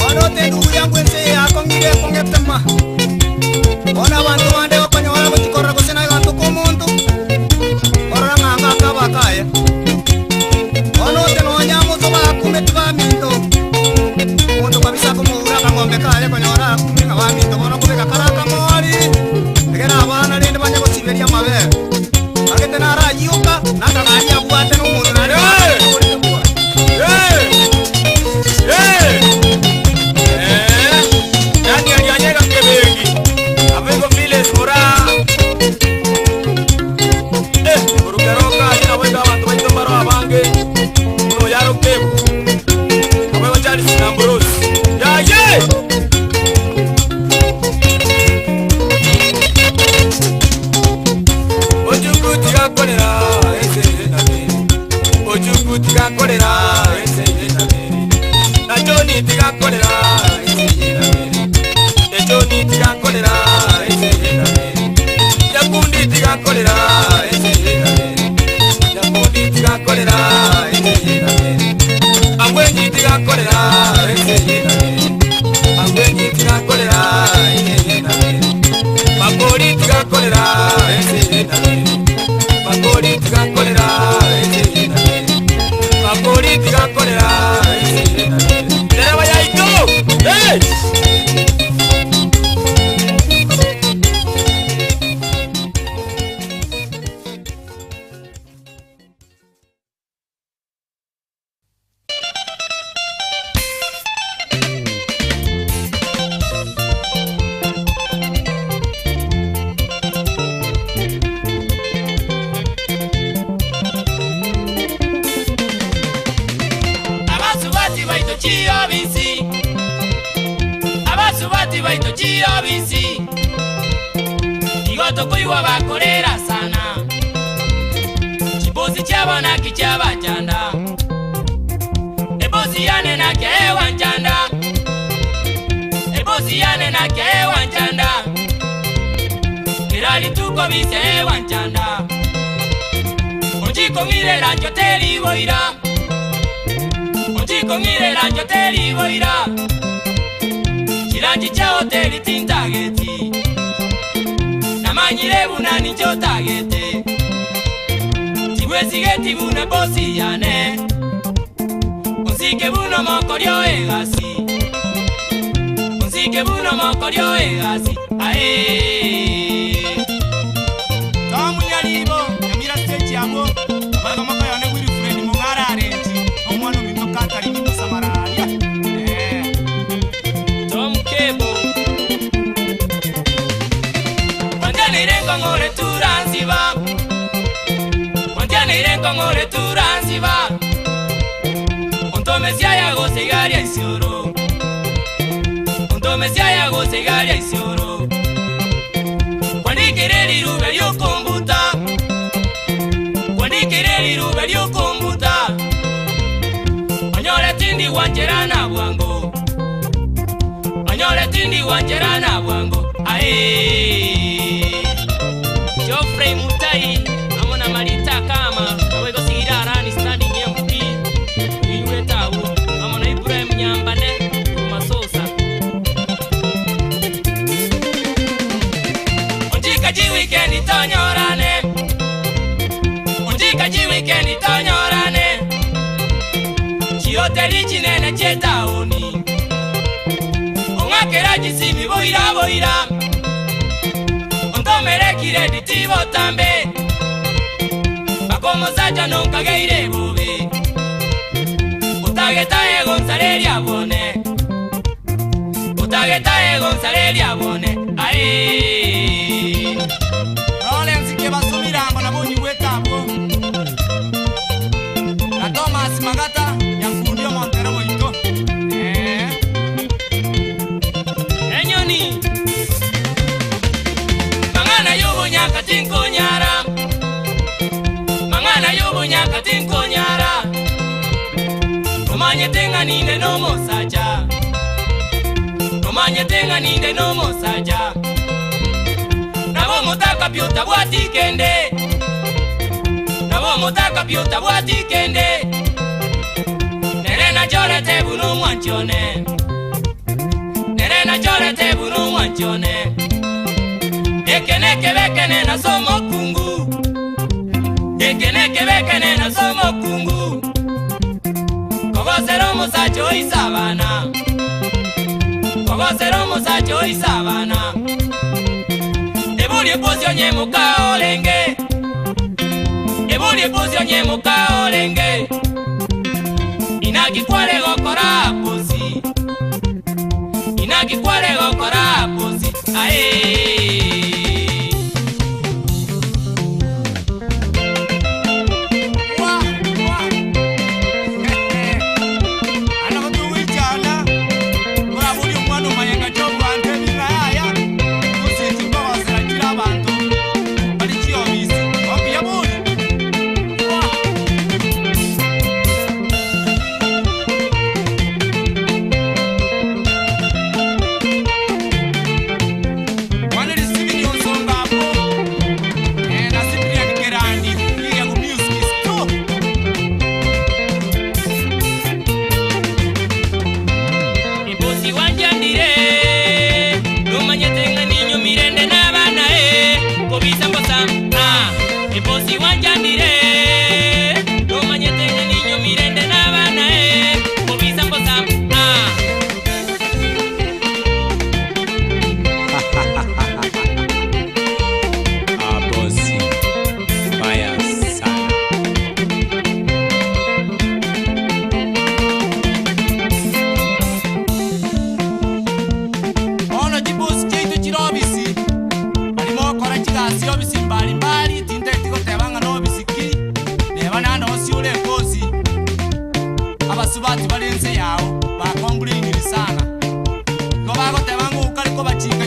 Ono te ndugu yangu ense yakong'ire kong'etema ona abanto bande bakonyora gochikorora gose naye ganto ka omonto orora ng'anga akabakaya ono te nonya moto bakumeti baminto omonto kabisa akomoura akang'ombe kaye konyora akumi ng'a baminto bono kobeka kara akamori egera abana rende banye gosiberia amabere agete narayioka nakagani abwate na omonto nare Daniel Yanyega Kebengi Abego Village Mura Urukeroka Ina wega abantu baito mbaro abange Uno yaro kebu Abego Charles Ambrose Yaye Ojuku tigakorera ese na Ojuku tigakorera ese na Na Johnny tigakorera ese na Ejoni tigakorera ese na Nyakundi tigakorera ese na Nyakundi tigakorera ese na Angwenyi tigakorera ese na Angwenyi tigakorera ese na Makori tigakorera ese na Makori tigakorera ese na Makori tigakorera ese na Dereba yaito Hey! Chiobisi Igo tokoigwa bakorera sana Chibosi chiabo naki chiabachanda Ebosi yane naki ewanchanda Ebosi yane naki ewanchanda Kera rituko bise ewanchanda Onchikong'irera ncho teriboira Onchikong'irera ncho teriboira Chiranchi chia hoteli tintageti Namanyire buna nincho tagete Tibwesigeti buna bosi yane Onsike buno mokorio egasi Onsike buno mokorio egasi Ae Tomunyaribo Nyamira stage yabo Abaga yone Wilfred Mong'ara arenji Omwana ominto Catherine Musamararia Tom Kebo Wanjanire nkong'ore turansiba Wanjanire nkong'ore turansiba Ontomesia yagose igaria isioro Ontomesia yagose igaria isioro Kwandikire rirube ryokombuta Kwandikire rirube ryokombuta Onyore tindi wancherana bwango Onyore tindi wancherana bwango Ae Geoffrey Mutai amo na Marita Kama awegosigira arani standing MP Iwetawu amo na Ibrahim Nyambane Masosa Onjika ji weekend tonyorane Onjika ji weekend tonyorane Chihoteli chinene chetaoni Ong'akera chisimi boira boira Ontomere kiredi tibotambe Bakomosacha nonkageire bobe Utageta egonsareria bone Utageta egonsareria bone Ae Lawrence Kebasumirambo nabonyi bwetabo Na Thomas Magata Nyankundi omontere boito Enyoni Mang'ana y'obunyaka tinkonyara Mang'ana y'obunyaka tinkonyara Omanyete ng'a ninde n'omosacha Omanyete ng'a ninde n'omosacha Nabo omotaka pi otabwati kende Nabo omotaka pi otabwati kende Nere nachorete buno omwanchione Nere nachorete buno omwanchione Ekene kebekene nasomo kungu Ekene kebekene nasomo kungu Kogosera omosacha oisabana Kogosera omosacha oisabana Eburi epusi onye muka olenge Eburi epusi onye muka olenge Inaki kware gokora pusi Inaki kware gokora pusi Ae Ana gotuwichana Oraburi omwana omayenga chobwante bing'a yaya Oseti nkogosera chire abanto Bari chiobisi Obuya bori Mwana risibini onsonga apo Na Cyprian Kerandi Iya ku music sto Ibosi wanjandire Numanyete nga ninyo mirende n'abaana e Kobisa mbosa ah Ibosi wanjandire Numanyete nga ninyo mirende n'abaana e Kobisa mbosa ah Abosi mbaya sana. Ono chibusi chaitu chiri obisi barimo okora chigasi obisi mbalimbali tinteti goteba ng'a nobisi ki neba naende osiure ekosi abasubati bari ense yao bakomplainiri sana igo bagoteba ng'a okare kobachika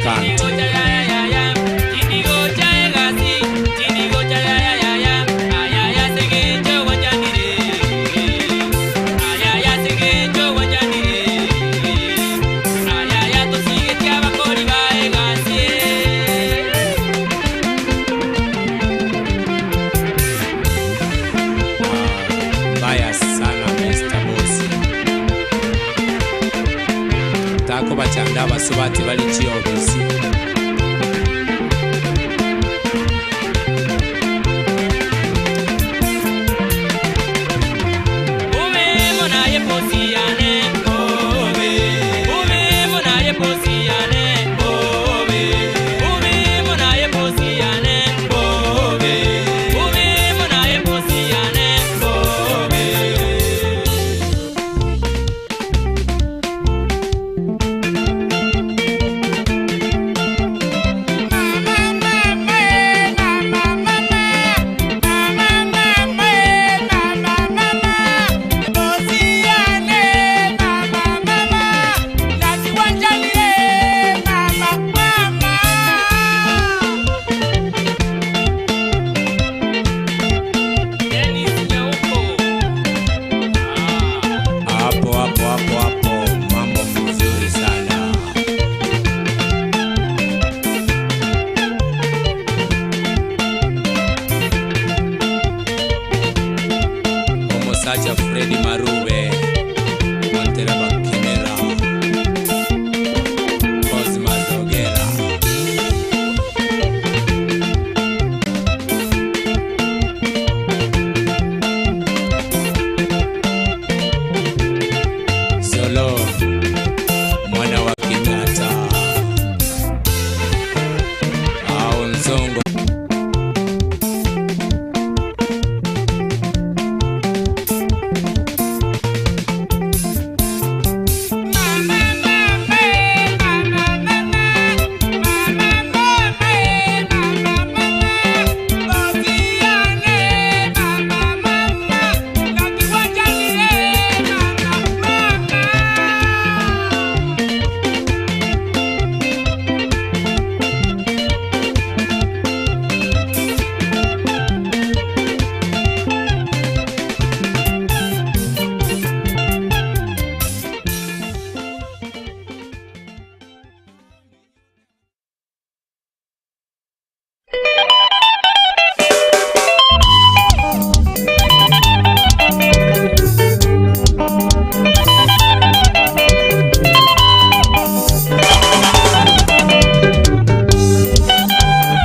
Kanto. Mbaya sana Mr. Boss. Tako bachanda abasubati bali chiobisi. Hapo hapo hapo hapo, mambo mzuri sana. Omosacha Freddy Marube, Montereba Kimera, Cosmas Ogera. Solo mwana wa Kenyatta au Nzongo.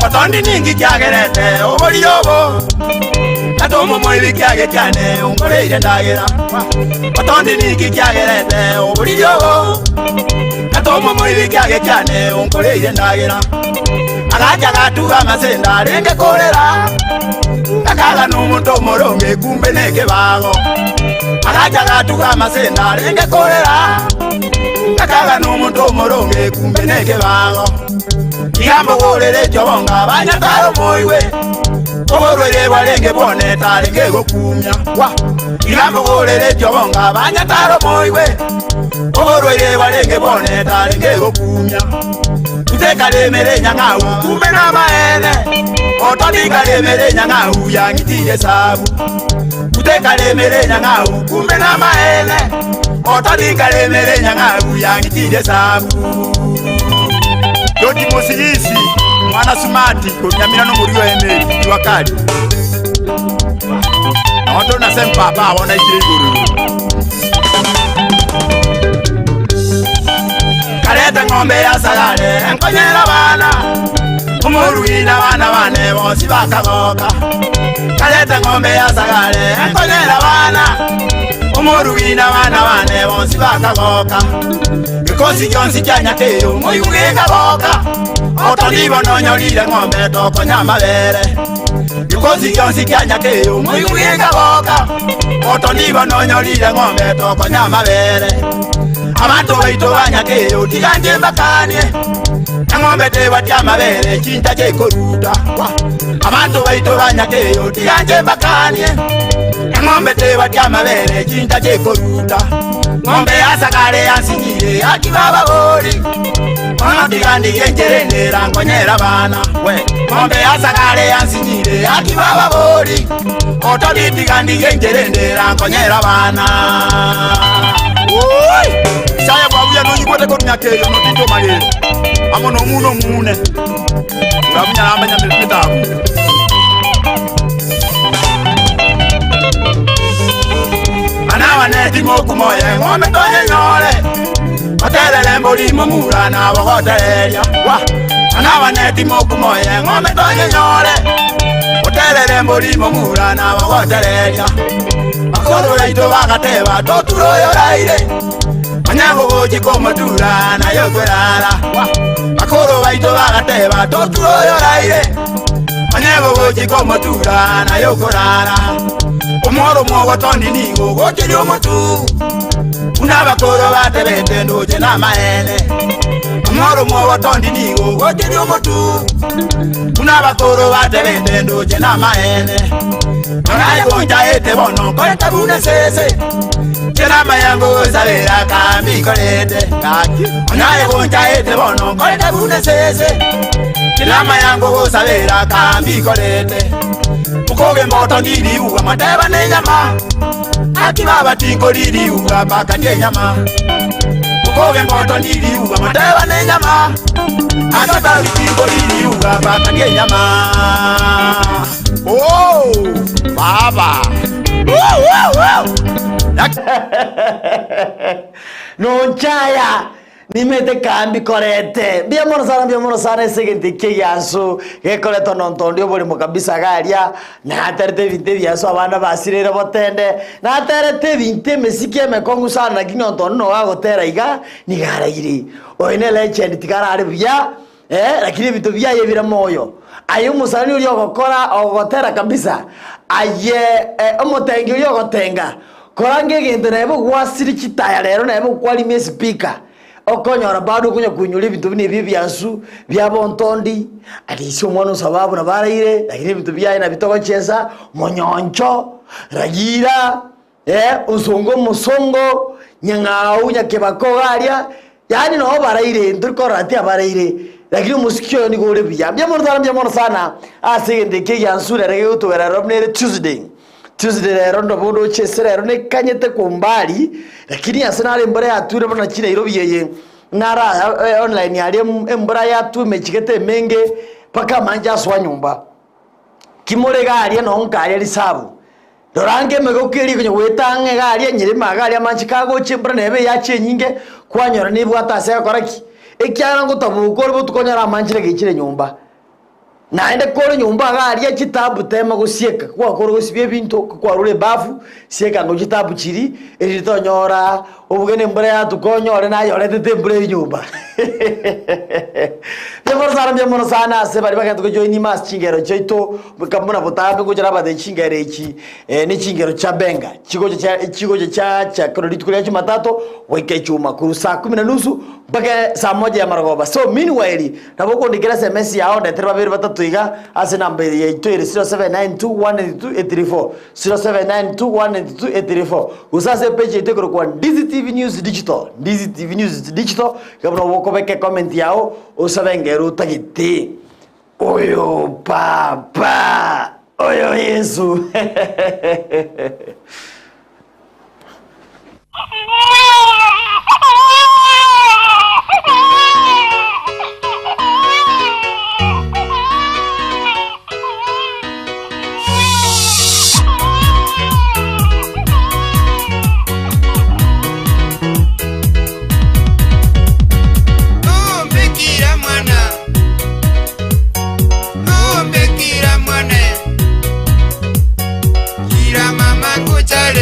Otondi ningi kiagerete obori obo Kata omomoibi kiage kiane ungoreire ndagera Otondi ningi kiagerete obori obo Kata omomoibi kiage kiane ungoreire ndagera Agacha gatuga amasenda arenge korera Akaga n'omonto omoronge kumbe n'ekebago Agacha gatuga amasenda arenge korera Akaga n'omonto omoronge kumbe n'ekebago Igambo gorere jobonga banyataro moiwe Oborwere bwarenge bone tarenge gokumya Wa Igambo gorere jobonga banyataro moiwe Oborwere bwarenge bone tarenge gokumya Utekaremere nyang'au kumbe na maene Otonikaremere nyang'au yang'itire sabu Utekaremere nyang'au kumbe na maene Otonikaremere nyang'au yang'itire sabu Joti Musigisi mwana sumati kunyamira n'omuriyo emeri iwakali noto na sempapa abona ikire iguru kareta ng'ombe ya sagale enkonyera bana omoruina bana bane bonsi bakagoka kareta ng'ombe ya sagale enkonyera bana omoruina bana bane bonsi bakagoka gikosi gionsi kyanyakeyo moyugikagoka otonibo nonyorire ng'ombe tokonya mabere gikosi gionsi kyanyakeyo moyugikagoka otonibo nonyorire ng'ombe tokonya mabere abantu baitu banyakeyo tiganje mbakanie eng'ombe tebatya mabere chinta chekoruta abantu baitu banyakeyo tiganje mbakanie eng'ombe tebatya mabere chinta chekoruta ng'ombe yasakale yansinyire akibababori. Bono tiga ndigie enchera ende erankonyere abana. We, ng'ombe ya sagare yansinyire, aki bababori. Otondi tiga ndigie enchera ende erankonyere abana. Oi! Isaya bwabuya nonyigwete korwa nyakeyo notinto magere amo nomuna omune urabunya namanya metabu. Anawane timokumoye ng'ombe tonyenyore oterere mbori momura nabogotereria wa anawane timokumoye ng'ombe tonyenyore oterere mbori momura nabogotereria bakoro ito bagateba toturoyoraire onyagogochi komotura nayo kwerara bakoro baito bagateba toturoyoraire onyagogochi komotura nayo korara omworo mwogotoni nigo gochiri omotu buna bakoro batebete ndoche namaene omworo mwogotondi nigo gochiri omotu buna bakoro batebete ndoche namaene onaye bono nkorete buna esese chenama yangu sabera kambi korete onaye gonchaete bono nkorete buna esese chenama yangu sabera kambi korete mukoge moto ndiriuga mateba nenyama akibaba tinkoririuga mpaka ndie nyama mukoge moto ndiriuga mateba nenyama akibaba tinkoririuga mpaka ndie nyama. Oh, baba. Woo, woo, woo. Nonchaya nimete kambi korete mbia mono sana mbia mono sana esegente kigiansu gekoretwo nontondi oborimo kabisa garia naterete ebinto ebiansu abana basirire botende naterete ebinto emesiki emekong'u sana lakini nontondi nogagotera iga nigaraire oyo ne legend tikarare buya lakini ebinto biaye bire moyo aye omosani oria ogokora ogotera kabisa aye omotengi oria ogotenga koranga egento nebe gwasiri chitaya rero nebe okwarima espeaker okonyora bado okunya kunyura ebinto buna ebi ebiansu bia bontondi ati omwana osababu nabaraire lakini ebinto biaye nabitogochesa monyoncho ragira osongo omosongo nyang'au nyakebako garia yani noo baraire ntorikorora ati abaraire lakini omosiki oyo nigo ore buya mbuya mono sana mbuya mono sana ase egento eke egiansu rero gegotogera rero buna ere Tuesday Tuesday rero ndobo ndochese rero nekanyete kumbali lakini ase nare embura yature bono chi Nairobi eye nara online aria embura yatume chigete emenge mpaka amanje aswa nyomba kimore garia noo nkaria risabu rorange emegoko eria konya goetang'a garia nyerema garia amanche kagocha embura nebe yacha enyinge kwanyora nibwate ase egokora ki ekiagera ngotaboka ore botuko onyore amanchire gaichire nyomba naende kore nyomba garia chitabu tema gosieka gwakora gosibia ebinto kwarure ebafu sieka ngo chitabu chiri eri tonyora obugene embura yatuka onyore nayoretete embura eri nyomba mbuya mono sana mbuya mono sana ase bari bagenda gojoini mas chingero chiaito buna botambe ngochera abate chingero echi ni chingero cha benga chigocha cha chigocha cha cha koro rituko ria Jumatatu goika Ijumaa korwa saa kumi na nusu mpaka saa moja ya marogoba. So meanwhile nabo okondikera SMS yao ndetere babere batatu iga ase namba yaito ere 0792192834 0792192834 gose ase page yaito ekorokwa Ndizi TV News Digital Ndizi TV News Digital iga buna obokobeka ecomment yao osabe engero otagete oyo papa oyo Yesu. Ombe kila mwana, ombe kila mwana, kila mama kucha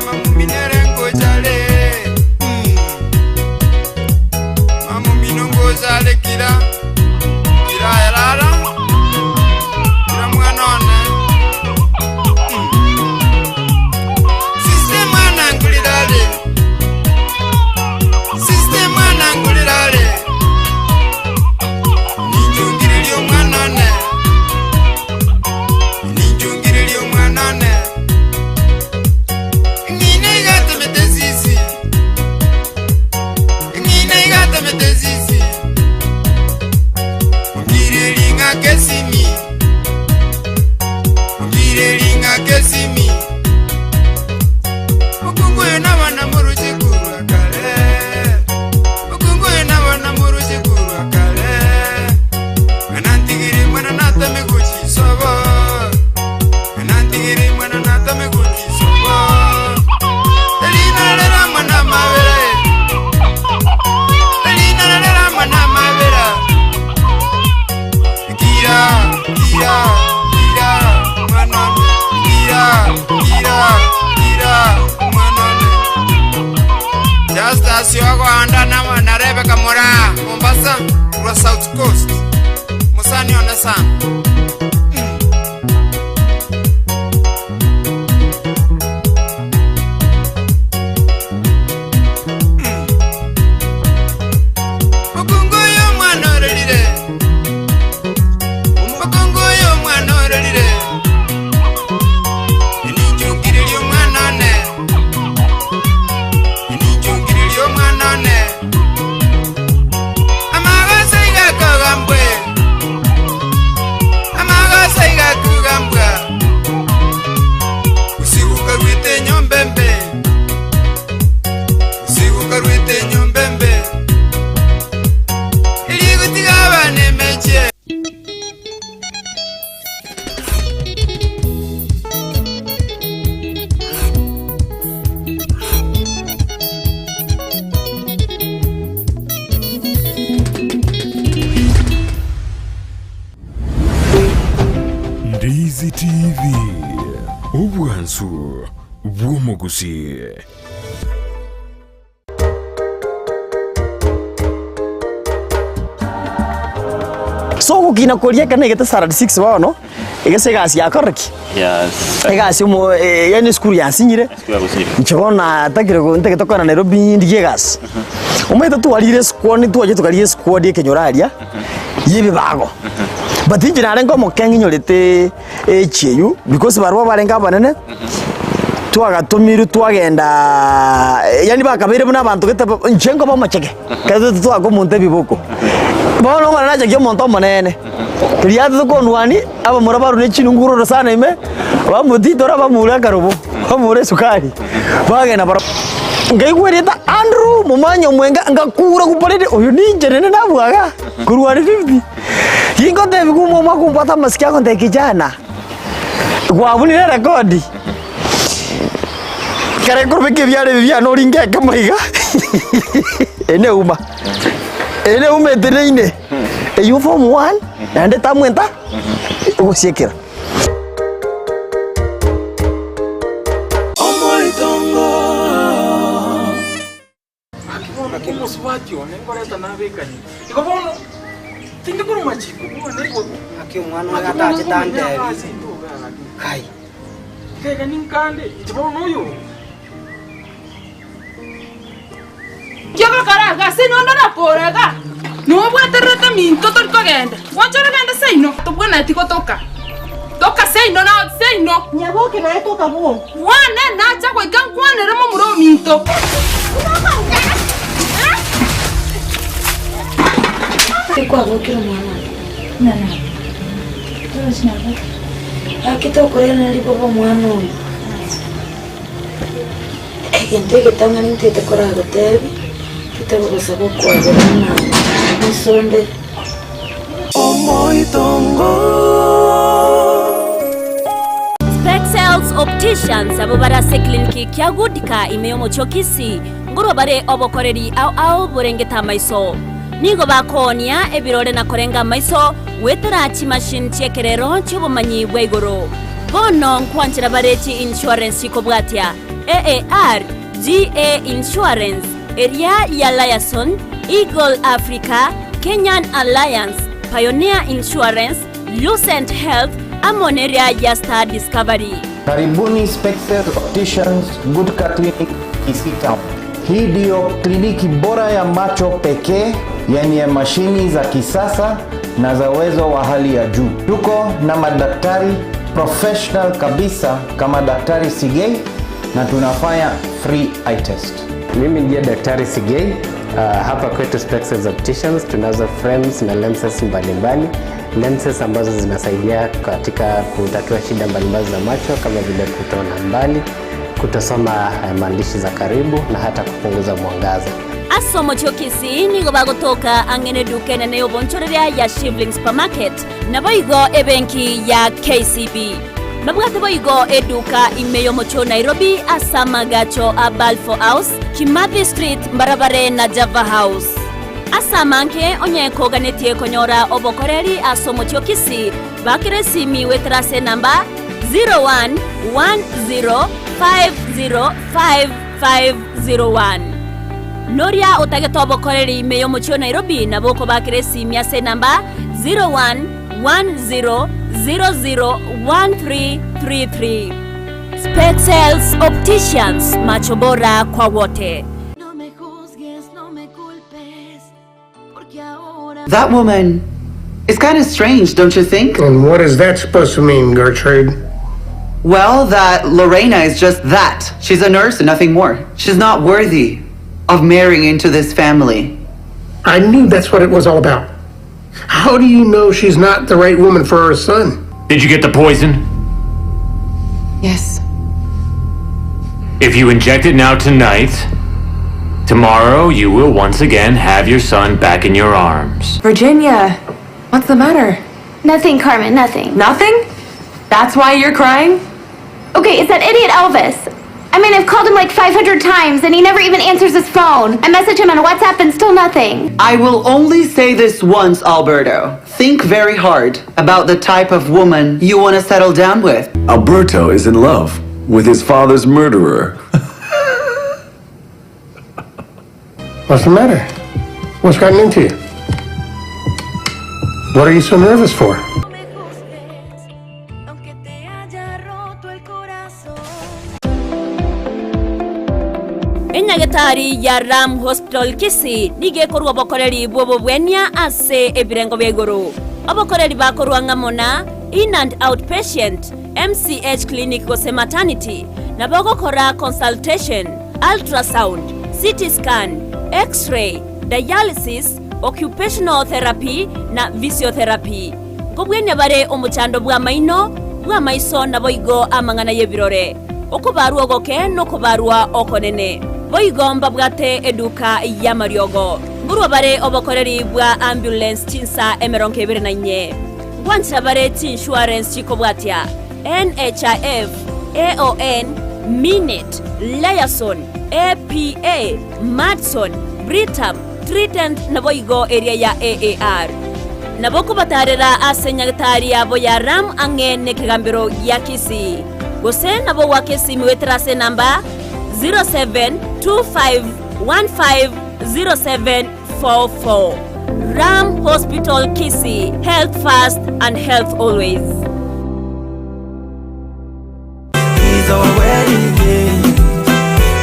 Mamuminere ngochale Mamumino ngochale kira Kira yarara Kira mwana one Sister mwana ngulirale Sister mwana ngulirale Ninjungiririe omwana one Ninjungiririe omwana one Ng'ina igatemete sisi Ng'ina igatemete sisi Ongire ring'ake esimi Ongire ring'ake esimi Mukungu oyo nabana moruche korwa kare Mukungu oyo nabana moruche korwa kare Mwana ntigire mwana natame gochisobo Mwana ntigire mwana natame gochisobo Erinarera mwana mabera Erinarera mwana mabera Kira, kira, kira, mwana Kira, kira, kira, mwana Justus yogoanda na na Rebecca Mora Mombasa rwa South Coast Musani one sana Mukungu uyu mwana ororire Mukungu uyu mwana ororire Ninjungiririe omwana one Ninjungiririe omwana one Amagasa igakogambwe Amagasa igakugambwa Usiguka rwite nyombembe Usiguka rwite nyombembe Irigutiga abana emeche Ndizi TV, obwansu bw'omogusi. So ogokina koria ekero naigete standard 6 bono, egese egasi yakorire ki? Yes. Egasi omo eh, yaani esukuru yansinyire, inche bono natakire go ntagete kogenda Nairobi ndigie egasi. Omanyete twarire esquad ntwacha tokaria esquad ekenyoro aria, ya ebibago. But inche narenge omokeng'i nyorete age eywo, because barabwo barenge abanene, twagatomirwe twagendaaa yaani bakabeire buna abanto gete ba inche nkoba omochege, ekero twaka omonto ebiboko. Bono omwana nachakia omonto omonene, riria atete kondwania, abamura barure ne chinunguro orosana ime, bamotitora bamore akarobo, bamore esukari, bagenda barobwo. Nkaigwa erieta Andrew momanya omwenga, ngakura guparire oyo ninche rende nabua igaa, korwa are fifty. Gingotebiwa omwamo akombwata amasike agontebia kijana, gwabunire erekodi, ekero nkorobeka ebiara ebi biane oringe ekemo iga, eye neuma, eye neuma eteneine, eywo form one, naende etamu enta egosiekera. Gaki bono omosubati one nkoreta nabekanie. Igo bono tindi korwa machiko bwane igo. Gaki omwana oyo atachete antebi. Kai. Iga ninkande inche bono oyo. Nki ogokora iga? Ase inwe onde orakore iga, nobwatererete minto tori kogenda. Gwancha orogende seino, tobwenereti gotoka. Toka seino na seino. Nyaboke naye toka bwoo. Bwane nacha goika nkwanere momura ominto. Tikwabokire omwana one, buna nabe. Torochi nabake. Gaki tokorenera riboba omwana oyo. Egento egetang'ani ntete koragotebi, ntete gogosaba okwabera ng'a nsonde. Omoitongo. Spexels Opticians abwo bare ase ekliniki kia Goodka ime y'omochie o Kisii, nkorwa bare obokoreri ao ao borengete amaiso. Nigo bakoonia ebirore na korenga amaiso goetera chimachine chi'ekerero chi'obomanyi bwa igoro. Bono nkwanchera bare chi insurance chikobwatia. AAR, GA Insurance, eria ya Liaison, Eagle Africa, Kenyan Alliance, Pioneer Insurance, Lucent Health, amo neria ya Star Discovery. Karibuni Spectre Opticians Gutka Clinic Kisii Town. Hii ndiyo kliniki bora ya macho pekee yenye mashini za kisasa na za uwezo wa hali ya juu. Tuko na madaktari professional kabisa kama Daktari Sigei na tunafanya free eye test. Mimi ndiye Daktari Sigei. Hapa kwetu Spectres Opticians tunazo frames na lenses mbalimbali, lenses ambazo zinasaidia katika kutatua shida mbalimbali za macho kama vile kutoona mbali, kutosoma maandishi za karibu na hata kupunguza mwangaza. Ase omochie o Kisii nigo bagotoka ang'e neduka enene y'obonchoreria ya Shivling Supermarket, naboigo ebenki ya KCB. Babwate boigo eduka ime y'omochie o Nairobi ase amagacho a Balfour House, Kimathi Street mbarabare na Java House. Ase amange onye koganetie konyora obokoreri ase omochie o Kisii, bakera esimi goetera ase enamba 0110505501. Noria otagete obokoreri ime y'omochie o Nairobi nabo okobakera esimi ase enamba 0110001333. Specsales Opticians, macho bora kwa wote. That woman is kind of strange, don't you think? And what is that supposed to mean, Gertrude? Well, that Lorena is just that. She's a nurse and nothing more. She's not worthy of marrying into this family. I knew that's what it was all about. How do you know she's not the right woman for our son? Did you get the poison? Yes. If you inject it now tonight, tomorrow you will once again have your son back in your arms. Virginia, what's the matter? Nothing, Carmen, nothing. Nothing? That's why you're crying? Okay, it's that idiot Elvis. I mean, I've called him like 500 times and he never even answers his phone. I message him on WhatsApp and still nothing. I will only say this once, Alberto. Think very hard about the type of woman you want to settle down with. Alberto is in love with his father's murderer. What's the matter? What's gotten into you? What are you so nervous for? Enyagetari ya Ram Hospital Kisii nigo ekorua obokoreri bw'obobwenia ase ebirengo bia igoro. Obokoreri bakorwa ng'amo na In and Out Patient, MCH Clinic gose Maternity, nabo ogokora consultation, ultrasound, CT scan, X-ray, dialysis, occupational therapy na physiotherapy. Nkobwenia bare omochando bw'amaino, bw'amaiso naboigo amang'ana y'ebirore. Okobarwa ogoke nokobarwa okonene. Boigo mbabwate eduka y'amariogo. Nkorwa bare obokoreri bwa ambulance chinsa emerongo ebere na inye. Ngwanchera bare chiinsurance chikobwatia NHIF, AON, Minet, Liaison, APA, Madison, Britam, Trident naboigo eria ya AAR. Nabo okobatarera ase nyagetari yabo ya Ram ang'e nekegambero gia Kisii. Gose nabo goaka esimi goetera ase enamba 0725150744. Ram Hospital Kisii, health first and health always.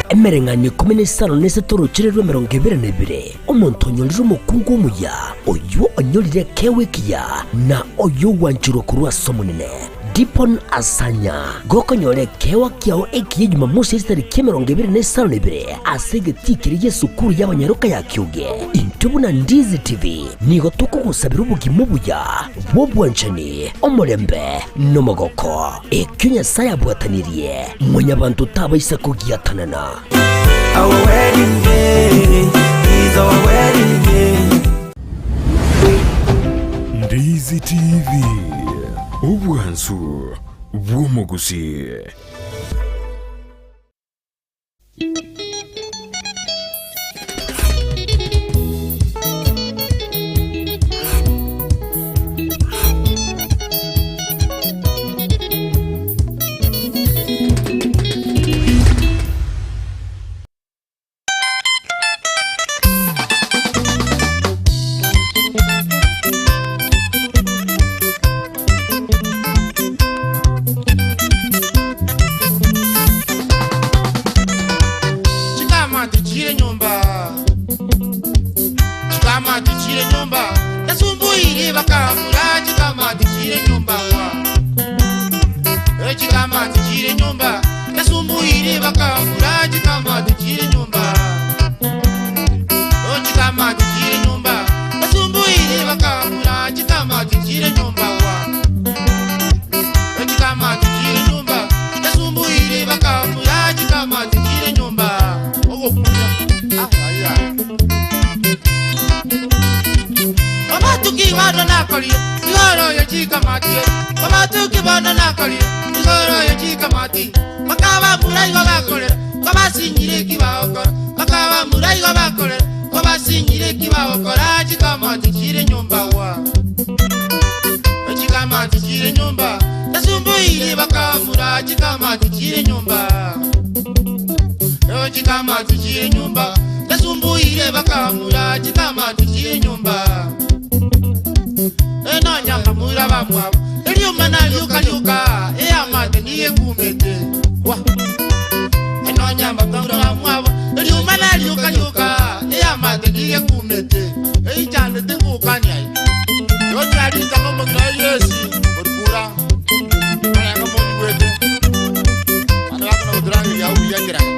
Emereng'anio ikomi na isano na isato orochere rw'emerongo ebere na ebere, omonto onyorire omokungu omuya, oyio onyorire ekeegwa ekiya, na oyio ogwancherwa korwa ase Omonene. Dipon Asanya, gokonyora ekeegwa kiao ekiya Jumamosi chitariki emerongo ebere na isano na ibere ase egetii keria gi'esukuru y'abanyaroka ya Kiuge. Intwe buna Ndizi TV nigo tokogosabera obogima obuya bw'obwanchani, omorembe, na omogoko. Ekio Nyasae abwatanirie, mwanyabanto tabaisa kogiatanana. Our wedding day is our wedding day. Ndizi TV, obwansu bw'omogusii. chire nyumba chikamati chire nyumba yasumbuire bakamura chikamati chire nyumba kwa chikamati chire nyumba yasumbuire bakamura chikamati chire nyumba chikamati chire nyumba yasumbuire bakamura chikamati chire nyumba kwa chikamati chire nyumba yasumbuire bakamura chikamati chire nyumba ogokunya ah aya Babatuki bano nakolire igoro ya chikamati Babatuki bano nakolire igoro ya chikamati Bakaba muraigo bakolera babasinyire kibagokora Bakaba muraigo bakolera babasinyire kibagokora chikamati chire nyumba wa Chikamati chire nyumba Tasumbuire bakamura chikamati chire nyumba Chikamati chire nyumba Tasumbuire bakamura chikamati chire nyumba enonyamba mura bamwabo eliuma nalyukalyuka eyamate niyekumete wa enonyamba mura bamwabo eliuma nalyukalyuka eyamate niyekumete eichande tingukaniai yonyalitanga omong'ina yesi orikura arenga monigwete bana bakona goturangeria auyakiraka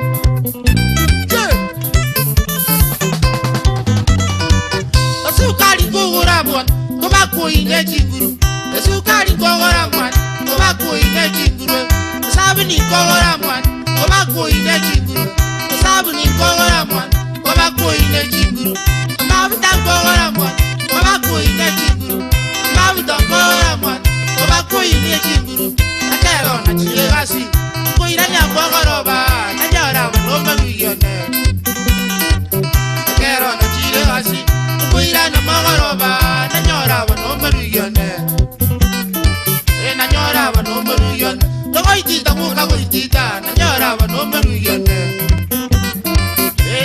esukari nkugura bwana tubakuine chinguru esukari nkogora mwana tubakuine chinguru esabuni nkogora mwana tubakuine chinguru esabuni nkogora mwana tubakuine chinguru amafuta nkogora mwana tubakuine chinguru amafuta nkogora mwana tubakuine chinguru akerona chire gasi nkoirania mbogoroba nanyora bonomaruyone akerona chire gasi nkoirana mogoroba nanyora bonomaruyone nanyora bonomaruyone togoitita gukagoitita nanyora bonomaruyone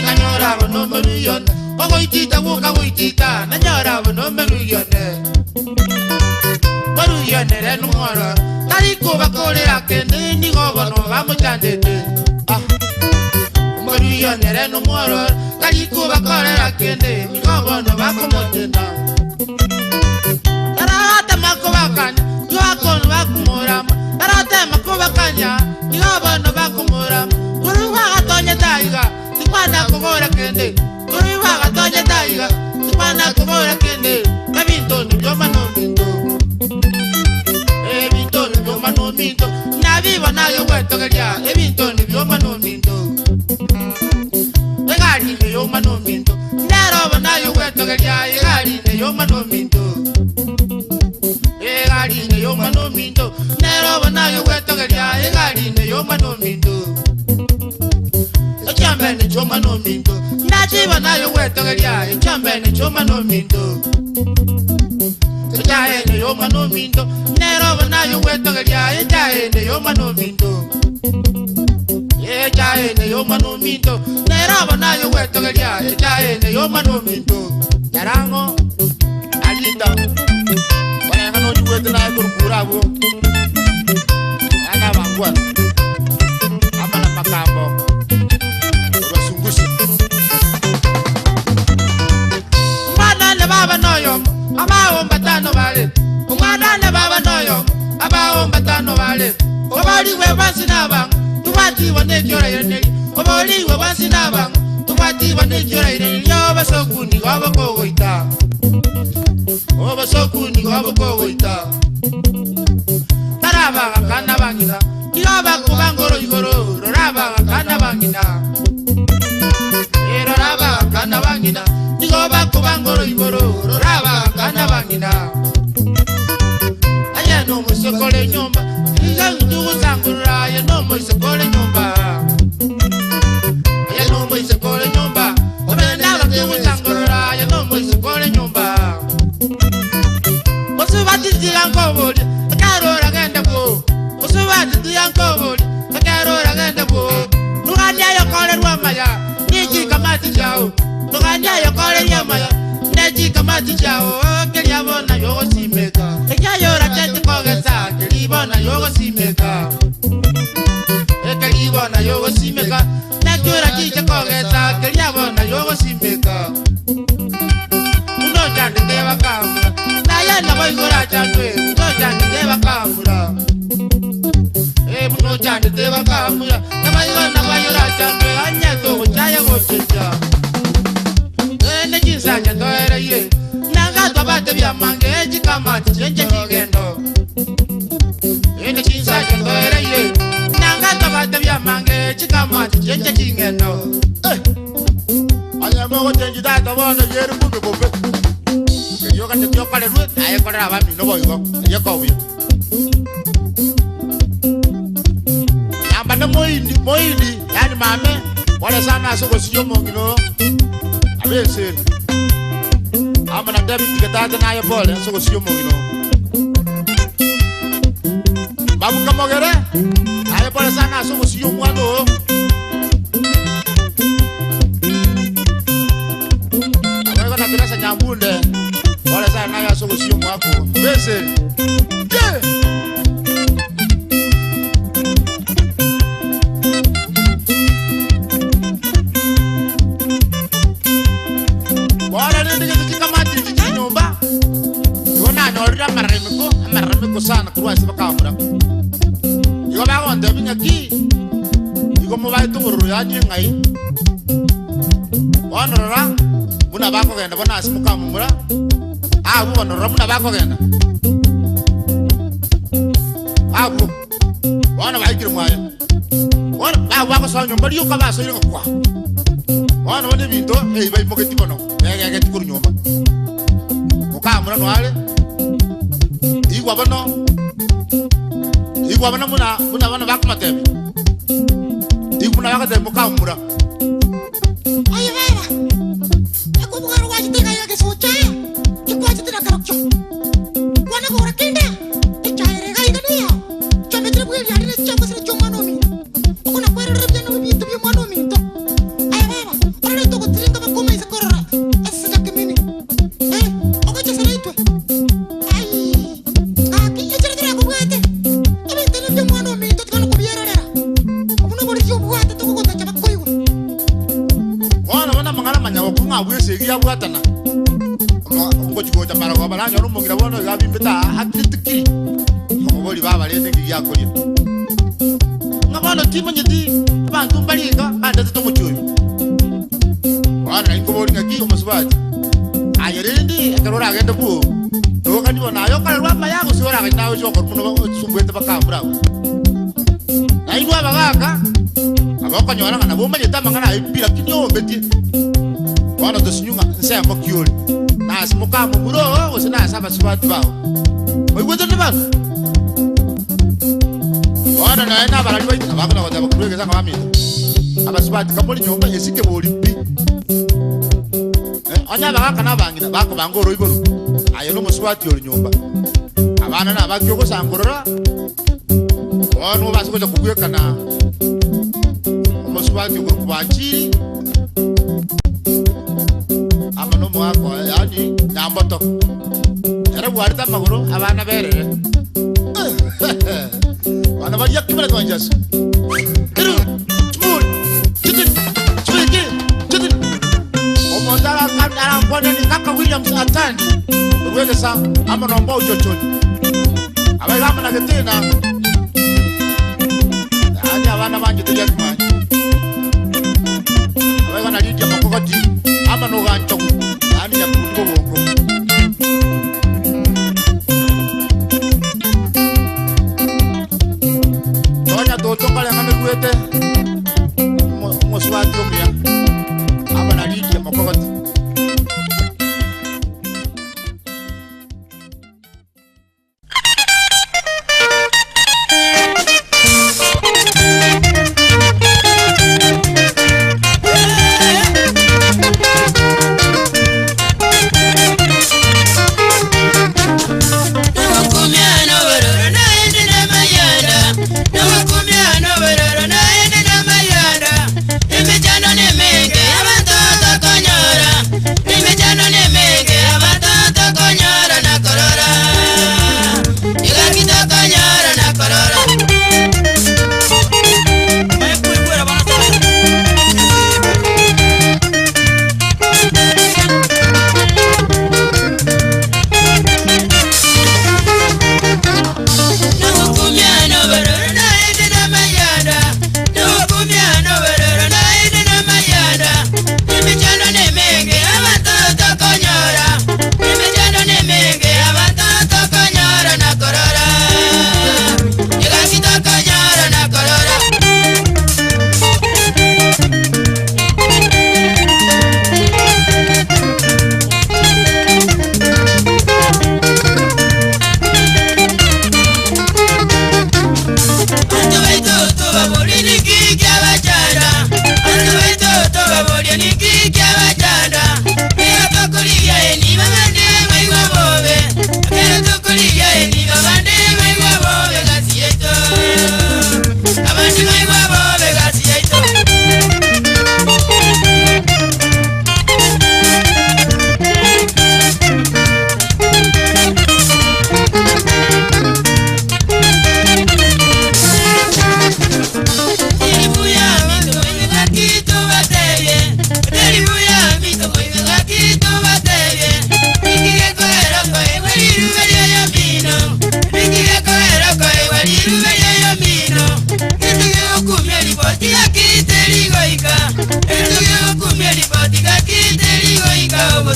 nanyora bonomaruyone ogoitita gukagoitita nanyora bonomaruyone maruyonere numwororo tari kubakorera kende nigo bono bamuchandete maruyonere numwororo tari kubakorera kende nigo bono bakumutenda taratema kubakanya nigo bakumurama taratema kubakanya nigo bono bakumurama kuri wagatonye taiga tikwana kugora kende kuri wagatonye taiga tikwana kugora kende ebintu nibyoma nominto ebintu nibyoma nominto nabiba nayo gwetogeria ebintu nibyoma nominto egari neyoma nominto neroba nayo gwetogeria egari neyoma nominto egari neyoma nominto neroba nayo gwetogeria egari neyoma nominto ekyambene kyoma nominto nakiba nayo gwetogeria ekyambene kyoma nominto ekyahene yoma nominto neroba nayo gwetogeria ekyahene yoma nominto ekyahene yoma nominto neroba nayo gwetogeria ekyahene yoma nominto yarango alita barenga nojigwete naye korukura abwo ana bangwa amana makambo basungusi umwana ne baba noyo abawo mbatano bale umwana ne baba noyo abawo mbatano bale obaliwe basi n'abangu tubatiwa n'ekyorayiraneri obaliwe basi n'abangu tubatiwa n'ekyorayiraneri obasokuni gobokogoita obasokuni gobokogoita tarabaga kana bangina nigo igoro rorabaga kana bangina erorabaga kana bangina nigo bakubangoro igoro rorabaga kana bangina aya nomusekole nyumba iga ntukusangurura aya nomusekole nyumba aya nomusekole nyumba obenda batukusangurura aya nomusekole nyumba musubatizira nkoboli akarora genda bwo musubatizira nkoboli akarora genda bwo nuganyayo kolerwa maya nichikamati chao nuganyayo kolerya maya nechikamati chao keliabona yogosimeka ekyayora chetikogesa kelibona yogosimeka ekelibona yogosimeka nekyora chiche kogesa kelia emechando Onye mogochenji tata bono yeri bubi bobe Erio gacheti okorerwe naye korera abamino boigo eye kobuya Namba ne moindi moindi yani mame pole sana ase ogosiya omong'ina abeseri amo na David getata naye pole ase ogosiya omong'ina Babuka mogere naye pole sana ase ogosiya omwana oo Abaiko na Teresa Nyambunde pole sana naye ase ogosiya omwako abeseri yeah! Bora rende gete chikamati chichiri nyomba igo nanyorire amaremeko amaremeko sana korwa ase bakamura igo bagontebia ng'aki igo mobaete obororo yaani eng'ai bono rora buna bakogenda bono ase mokamomura abwo bono rora buna bakogenda abwo bono baikire mwaye bono abwo bagosoa nyomba rioka basoire ng'a kwa bono bono ebinto ei baimogetie mono begegeti korwa nyomba mokamura noare igwa bono igwa bono buna buna bono bakomotebia igwa buna bagotebia mokamura Oye baba, ekobugaro gwachete iga iga gesocha, kikwachete na karokio. Kwana gora kende, echaere iga iga niyo. Chomechire bwe eriari ne chichongosire chia omwana ominto. Okona kwerorera ebiana ebinto bia omwana ominto. Aye baba, ororete ogotiringa bakoma ise korora ase nyakemini. Eh, ogochesera intwe. Aii, gaki echera torakobwate. Ebinto ebi bia omwana ominto tiga nokobierorera. Obo noboriri obwate togogotacha bakoigwa. Bono bono amang'ana amanyaboko ng'a abwo esegi yabwatana ngochi gocha marogoba nanyora omong'ina bono iga abimbete aa akirete kiri nkomobori baba rende nki giakoria ng'a bono timanyeti abanto mbare iga bandetete omochie oyo bono nari nkobori ng'aki omosubati aye rende ekero oragende bwo nogokani bono aye okorerwa amaya gose oragende naye oche okora buna osumbuete bakamura abwo. Nainwe abagaaka nabo okonyora ng'a nabo omanyete amang'ana aye pi lakini oombetie. Bono tosinywe ng'a nsemo ki ore, nase mokamomura oo gose nase abasubati bao. Moigwete onde bano? Bono nonya nabarari baito nabo bakona goteba korwa egesa ng'a baminto, abasubati kamore nyomba esike bori pi. Eh, onye abagaaka na abang'ina bakobanga oroiboro, aye nomosubati ore nyomba, abana nabaki ogosangorora? Bono obase gocha kobwekana omosubati okorokwa Bachiri amo nomoaka oye, yaani Nyamboto. Ere bwarete amagoro abana berere. Bono baria kibere konchasa. Kiru, chimuri, chitin, chibiki, chitin. Omonto arankwane ni kaka Williams Atandi, orwegesa amo nomba ochochoni. Abaiga amo na getina, yaani abana banchete riakimani. Abaiga na Lydia Mokogoti amo na Oganchogu, yaani Nyakundi Bogonko. Tonya toto nkareng'ana egwete omosubati omuya amo na Lydia Mokogoti.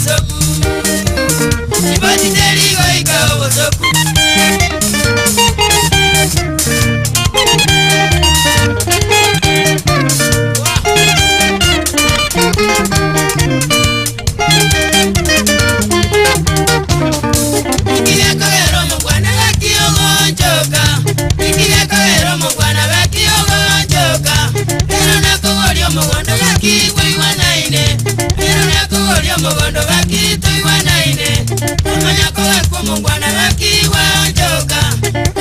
obosoku Ripoti terigoika obosoku Ikigekogera omogwana gaki ogonchoka Ikigekogera omogwana gaki ogonchoka Ero nakogoria omogondo gaki gwaigwanaine Ero nakogoria omogondo gaki toigwanaine Omanya kogekwa omogwana gaki gwaonchoka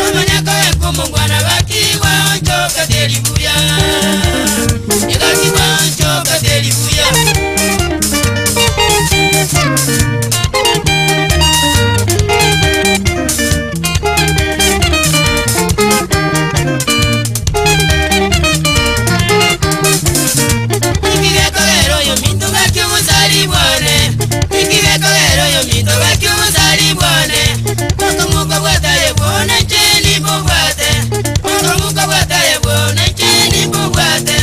Omanya kogekwa omogwana gaki gwaonchoka teri buya Egaki gwaonchoka teri buya Ikigekogera oyo minto gaki obosari bwane Ikigekogera oyo minto gaki obosari bwane Okomuka bwataye bwona ncheni mbobwate Okomuka bwataye bwona ncheni mbobwate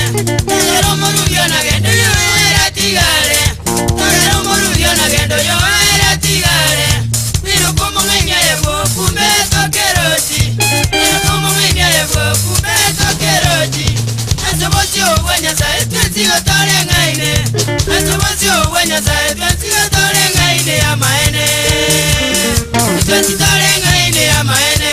Togera omorubio nagendo yoera tigare Togera omorubio nagendo yoera tigare Biruka omong'aini aye bwokumbe tokerochi Biruka omong'aini aye bwokumbe tokerochi Ase bosio bwa Nyasaye twensigo toreng'aine Ase bosio bwa Nyasaye twensigo toreng'aine amaene Twensi toreng'aine amaene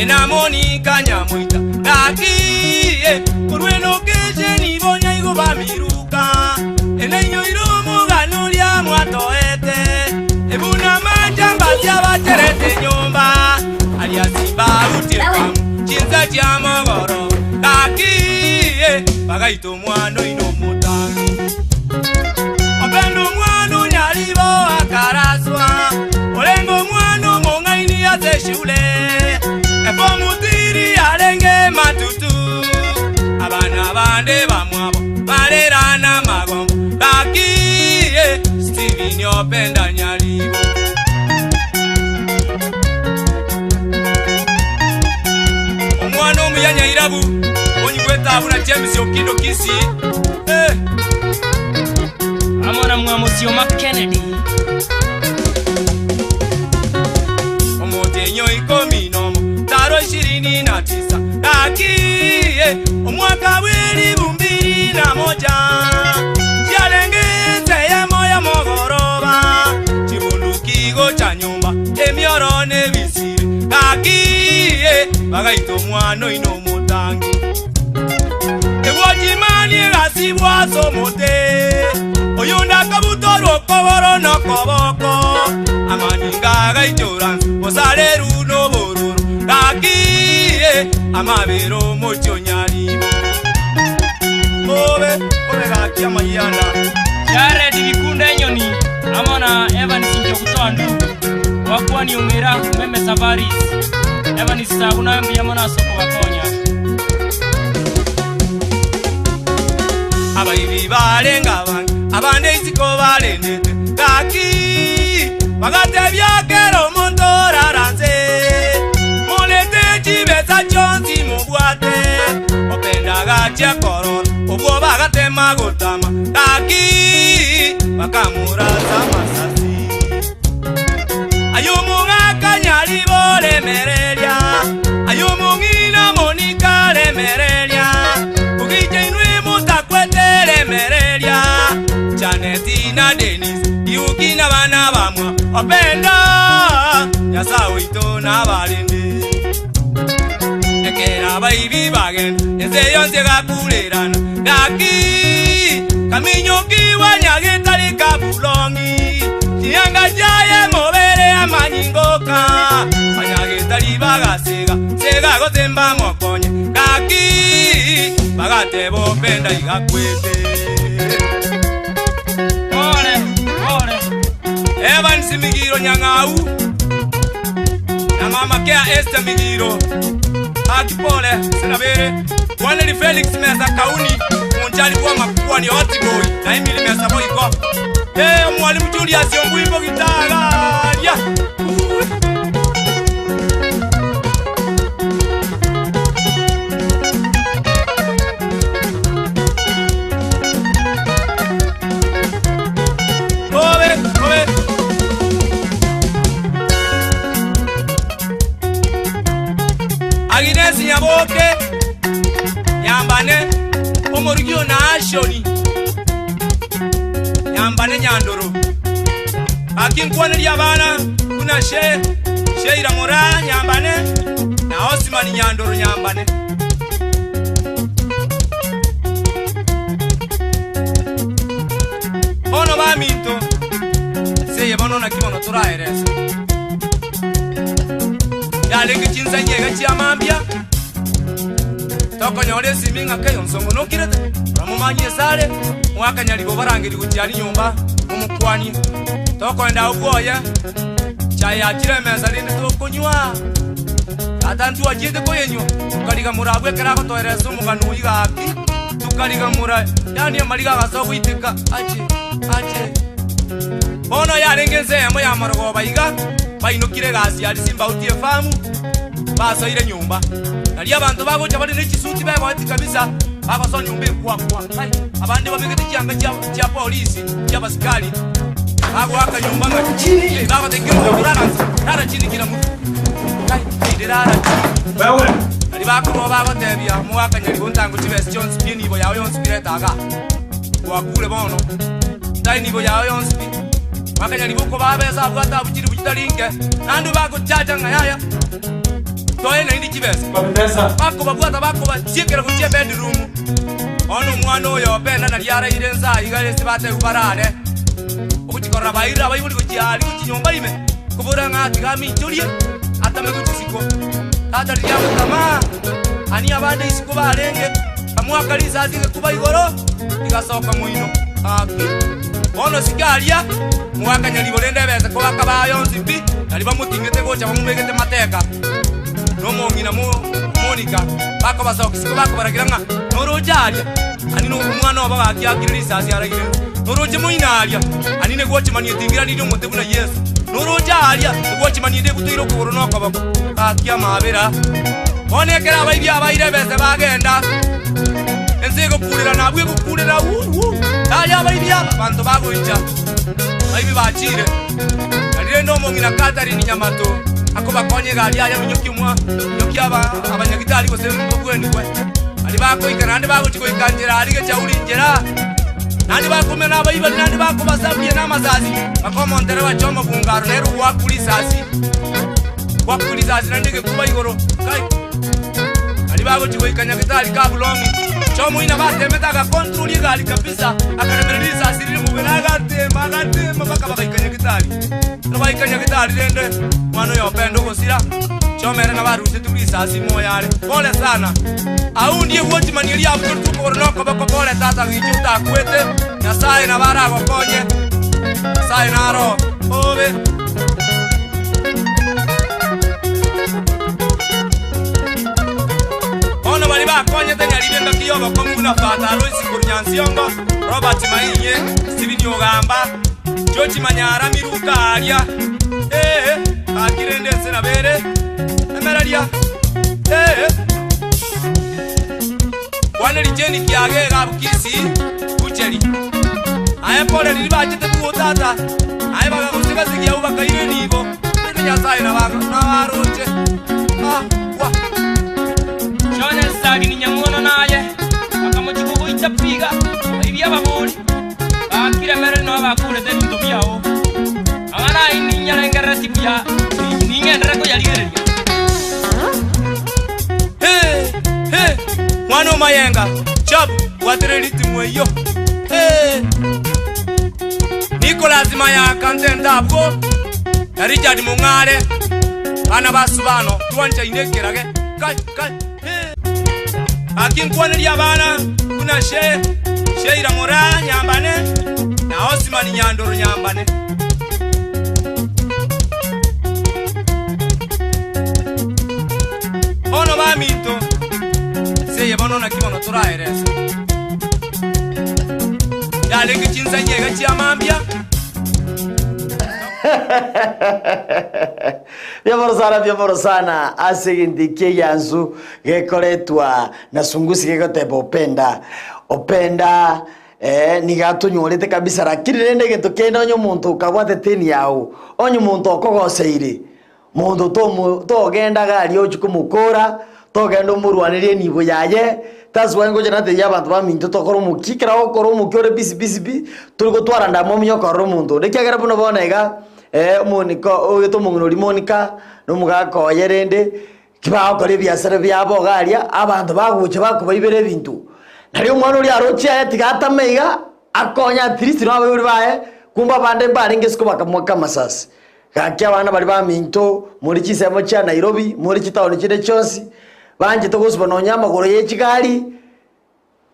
Enamonika nyamoita gakie korwa elokesheni bonyaigo bamiruka enenyoire omogano oria mwatoete ebuna amachamba chiabacherete nyomba aria simbautie kwamu chinsa chia mogoro gakie bagaita omwana oino omotangi openda omwana onyaribo akaraswa olenga omwana omong'aini ase eshule efomutiri arenge matutu abana bande bamwabo barerana magombo gakie Stephen openda nyaribo omwana omuya nyairabu onyigwetabu na James Okindo Kisi eh. Amona mwamusioma Kennedy omutenyo ikomi nomo taro 29 gakie omwaka bw'eribu mbiri na moja chiarengete yamo ya mogoroba chibundukigo cha nyumba emioro n'ebisire gakie bagaita omwana oino omotangi ewojimani egasibwasa omote oyunda akabutorwa okoboro nokoboko amanyinga agaichora osaleru n'obororo gakie amabere omochio nyaribo obe obe gakia amayana Jared Bikunda Enyoni amona Evans Njokutoandu wakwani Ong'era Meme Safaris Evans Saguna mbuya soko bakonya abaibi barenga abange abande isiko barendete gaki bagatebya kero omonto oraranze molete chibesa chionsi mobwate openda gachia korora obwo bagatema gotama gaki bakamurasa amasasi ayo omogakanyari boremereria ayo omong'ina monika remereria ugiche inwe mutakweteremereria Janeti na Denis iuki na bana bamwa openda nyasaye oito nabarende ekera abaibi bagenda ense yonsi egakurerana gaki kaminyoki wanyagetari kabulongi chianga chiaye mobere amanyingoka banyagetari bagasega sega gosemba mokonye gaki bagateba openda igakwete Pole pole Evans Migiro Nyang'au na mama Kea Esther Migiro akipole sinabere Waneli Felix Mesa Kauni munjali bwa makubwa ni hot boy na Emily Mesa boyko eh mwalimu Julius Ombwimbo gitagaria Obe, obe. Agnes Nyaboke Nyambane omorugio na Ashoni Nyambane Nyandoro akinkwaneria abana kuna she Sheila Mora Nyambane na Osman Nyandoro Nyambane bono baminto seye bono nakimono turaeresa yarenge chinsanyega chiamambia tokonyora esimi ng'aka eyo nsongo nokirete ramomanyie esare mwakanyaribo barangeri gochiari nyomba omokwanie tokoenda obwoye chai yachire emesa rinde tokonywa tata ntwachiete koyenywa tukariga morabwo ekero agotoeresa omogano oyi gaki tukariga mora yani amariga agasa goiteka ache ache bono yarenge ense eyemo ya morogoba iga bainokire egasi yari simbauti efamu basoire nyomba nari abanto bagocha bari na echisuti beboeti kabisa bagosoa nyomba ekwakwa Ai, abande babegete chianga chia- chia polisi chia abasikari bagoaka nyomba ng'a bagotekera rara rara chini kila mtu inde rara chini nari bakorwo bagotebia mogakanyari gontango chibesa chionsi pi enibo yago yonsi piretaga gwakure bono ntai nibo yago yonsi pi bakanyari boko babesa abwate abu chiribu chitarinke nandu bagochacha ng'a yaya Toe naende chibesa. Bakobabwata bakobasiekera gochia ebedroom. Bono omwana oyo openda nario araire inse aiga ase batebiwa barare. Ogochia korora bairire abaibori gochia aria gochia nyomba ime, kobora ng'a tiga aminchorie atame gochia isiko. Tata riria agotama, ani abande isiko barenge, bamoaka risasi egekuba igoro, rigasoka moino. Gaki, bono sike aria, mogakanya ribo rende ebesa kobakaba yonsi pi, nario bamoting'ete gocha bamobegete mateka. Na omong'ina Monika bakobasokia isiko bakobaragira ng'a noroche aria, ani nomwana obo gaki akire risasi aragire, noroche moino aria, ani negwachimani etingiraniri omote buna Yeso, noroche aria, egwachimani ende ebutoire okogoro na okoboko, gaki amabera. Bono ekero abaibi abaire ebese bagenda, ense egokurera na abwo egokurera wu wu, tari abaibi aba, abanto bagoicha, abaibi bachire. Na rende omong'ina Katherine Nyamato akobakonya egari yaye minyokia omwa minyokia aba abanyagitari gose mbabwenigwe. Aria bagoika naende bagochia goika nchera aria gechauri nchera, naende bakomena abaibani naende bakobasaburia na amasasi, bakomontera bache omobungaro nere ogwakwa risasi, gwakwa risasi naende egekuba igoro kai. Aria bagochia goika nyagitari Kabulong'i, Chomoina batemete agakontrol egari kabisa, akaremereria risasi rire mobere agatema agatema mpaka bagaika nyagitari. Ekero baika nyagitari rende, omwana oyo openda ogosira, Choma ere nabo arusetigwe risasi moyo are. Pole sana. Aundi egwochimani eria abutoretwe okogoro na okoboko, pole tata gicha otakwete, Nyasaye nabo aragokonye, Nyasaye naro obe. Bono baria bakonyete nyaribo engaki y'obokong'u buna Father Alois korwa Nyansiongo, Robert Mainye, Stephen Ogamba, George Manyara Miruka aaria, ee, gaki rende ense nabo ere emereria, ee. Kwaneri Jane Kiage iga abwo Kisii, Bucheri. Aye pole riria bachete bw'o tata, aye bagagosiga-sigia abwo bakaira enibo, rende Nyasae nabaroche. Ah, wa. Jones Sagini nyamwono naye bakamochika ogoita pi iga, aibie ababori, baakire emereri nonya bakourete ebinto biao. Amang'ana ayio ninyarengereretie buya, ning'enderere koyarigereria. He, he, mwana omayenga, chabu, bwatera eritimu eyio. He. Nicholas Mayaka ntente abwo na Richard Mong'are, bana ba Subano, twanchaine ekerage. Kai, kai, he. Gaki nkwanerie abana buna She, Sheila Moraa Nyambane na Osman Nyandoro Nyambane. Bono baminto, ase eye bono naki bono toraerese? Yarenge chinsa inyega chia mambia. Mbuya sana, mbuya sana ase egento eki egiansu gekoretwa na sungusi gegoteba openda openda eh, niga atonyorete kabisa lakini rende egento kende onye omonto okabwate teni yago onye omonto okogoseire Monto tomo togenda iga aria ochie komokora, togenda omorwanerie enibo yaye, that's why ngocha natebia abanto baminto tokore omokia, ekero ogokora omokia ore busy busy pi, tori gotwara ndamwamu ya okorora omonto onde, ekiagera buna bono iga, omonika ogete omong'ina oria Monica, na omogaka oye rende, ki bagokora ebiasara biabo iga aria, abanto bagocha bakobaibera ebinto. Nario omwana oria aroche aye tiga atame iga, akonye at least na abaibori baye, kumbe abande mbarenge isiko bakamoaka amasasi. Gaki abana baria baminto more chinsemo chia Nairobi, more chitaoni chinde chionsi, banchete gosuba nonya amagoro ye chigari,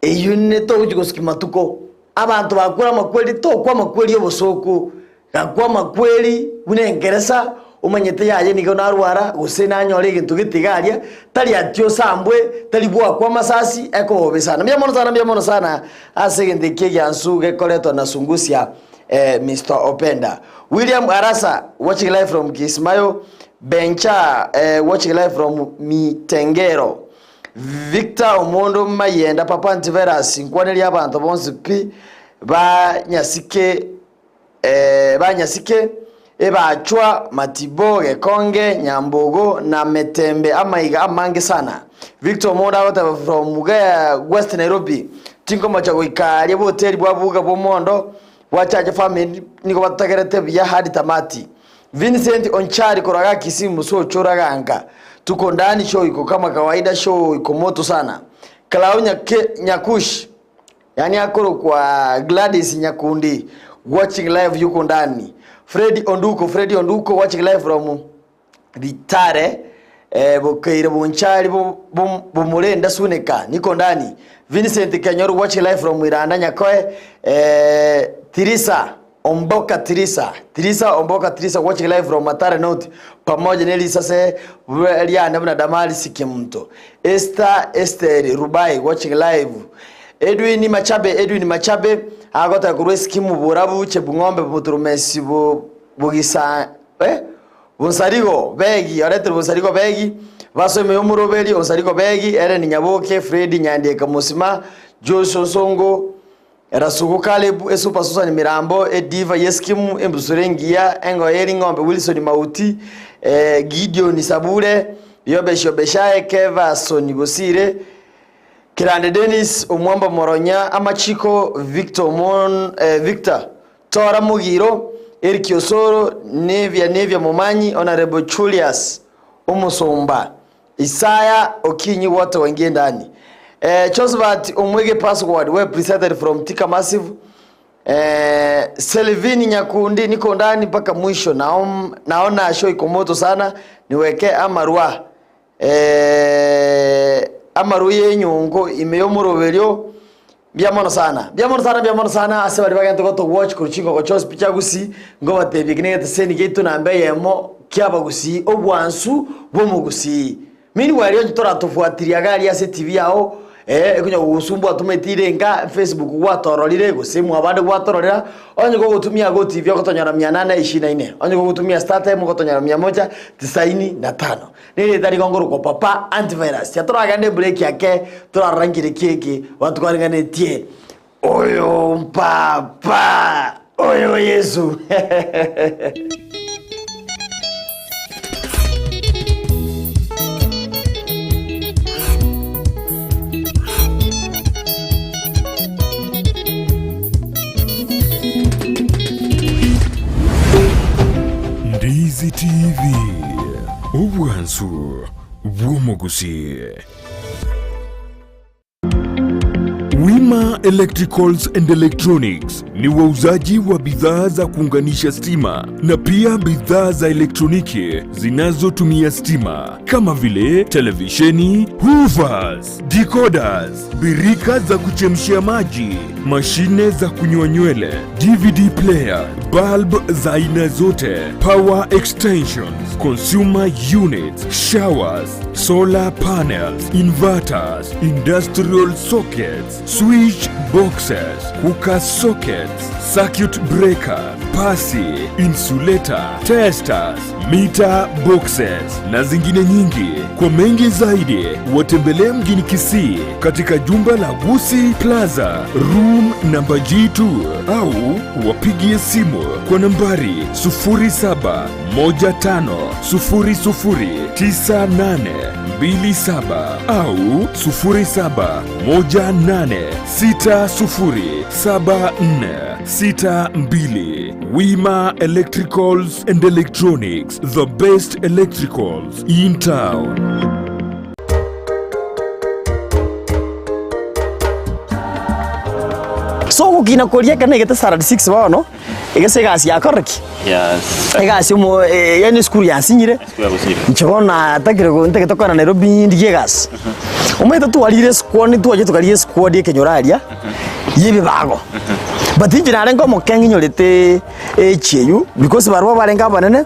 eyio ne togochia gosukia matuko. Abanto bakure amakweri, tokwa amakweri y'obosooku, gakwa amakweri buna engeresa, omanyete yaye nigo narwara, gose nanyore egento gete iga aria, tari ati osambwe, tari goakwa amasasi, ekoba bobe sana. Mbuya mono sana, mbuya mono sana ase egento eki egiansu gekoretwa na Sungusia. Eh, Mister Openda. William Arasa, watching live from Kismayo. Bencha, eh, watching live from Mitengero. Victor Omondo Mayenda, Papa Antivirus, nkwaneria abanto bonsi pi banyasike eh, banyasike ebachwa Matibo, Gekonge, Nyambogo na Metembe amaiga amange sana. Victor Omondo agoteba from Mugaya West Nairobi, tinkomocha goika aria boteri bwa buga bw'omondo bwa Church Family nigo batagerete buya hadi tamati. Vincent Onchari korwa ga Kisii Musocho Raganka. Tuko ndani show iko kama kawaida show iko moto sana. Clau Nyake, Nyakush yani akorokwa Gladys Nyakundi watching live yuko ndani. Freddy Onduko, Freddy Onduko watching live from Ritare eh, Bokeire Bonchari Bomurenda Suneka niko ndani. Vincent Kenyoru watching live from Iranda Nyakoe eh, Tirisa Omboka Tirisa Tirisa Omboka Tirisa watching live from Matare North pamoja na Elisa se Eliana na Damali Sikimto Esther Esther Rubai watching live Edwin Machabe Edwin Machabe agota kurwe skimu burabu chebung'ombe buturumesi bu bugisa eh Bonsarigo Begi oretere Bonsarigo Begi basome omoroberi Onsarigo Begi Eren Nyaboke Fred Nyandieka Musima Joshua Songo Rasugu Caleb Esupa Susan Mirambo Ediva Yeskimu Embusure Ngiya Engoyeri Ng'ombe Wilson Mauti eh, Gideon Sabure Yobesho Beshaye Keva Soni Bosire Kirande Dennis Omwamba Moronya Amachiko Victor Mon, eh, Victor Tora Mugiro Eric Osoro Nevia Nevia Momanyi Honorable Julius Umusumba Isaya Okinyi wote waingie ndani. Eh, Josephat Omwege password well presented from Tika Massive. Eh, Selvini Nyakundi niko ndani mpaka mwisho. Naom, naona show iko moto sana niweke amarwa. Eh, amaru yenyungo imeyomoroberio bia sana bia sana bia sana ase bari bagente goto watch kuruchingo gochos picha gusi ngo batebie kinegete seni gitu nambe yemo kiabagusi obwansu bwomugusi meanwhile yo toratufuatiria gari ase tv yao eh ekunya gusumbua tumetire nka facebook gwatororire gose mwabande gwatororera onye gogutumia go tv ogotonyora 824 onye gogutumia startime ogotonyora 195 niri tari gongoro kwa papa antivirus yatoragende break yake turarangire keki watwaringanetie oyo mpapa oyo yesu Ndizi TV, obwansu bw'omogusi. Wima Electricals and Electronics ni wauzaji wa bidhaa za kuunganisha stima na pia bidhaa za elektroniki zinazotumia stima kama vile televisheni, hoovers, decoders, birika za kuchemshia maji, mashine za kunyoa nywele, DVD player, bulb za aina zote, power extensions, consumer units, showers, solar panels, inverters, industrial sockets, switch boxes, cooker sockets, circuit breaker, pasi, insulator, testers, meter boxes na zingine nyingi. Kwa mengi zaidi, watembelee mjini Kisii katika jumba la Gusi Plaza, room namba G2 au wapigie simu kwa nambari 0715009827 au 0718607462. Wima Electricals and Electronics, the best electricals in town. So gokina koria ekero naigete standard 6 bono, egese egasi yakorire ki? Yes. Egasi omo eh, yaani esukuru yansinyire, Esukuru yagosinyiire. inche bono natakire go ntagete kogenda Nairobi ndigie egasi. Omanyete twarire esquad ntwache tokaria esquad ekenyoro aria, ya ebibago. But inche narenge omoke ng'inyorete age eywo, because barabwo barenge abanene,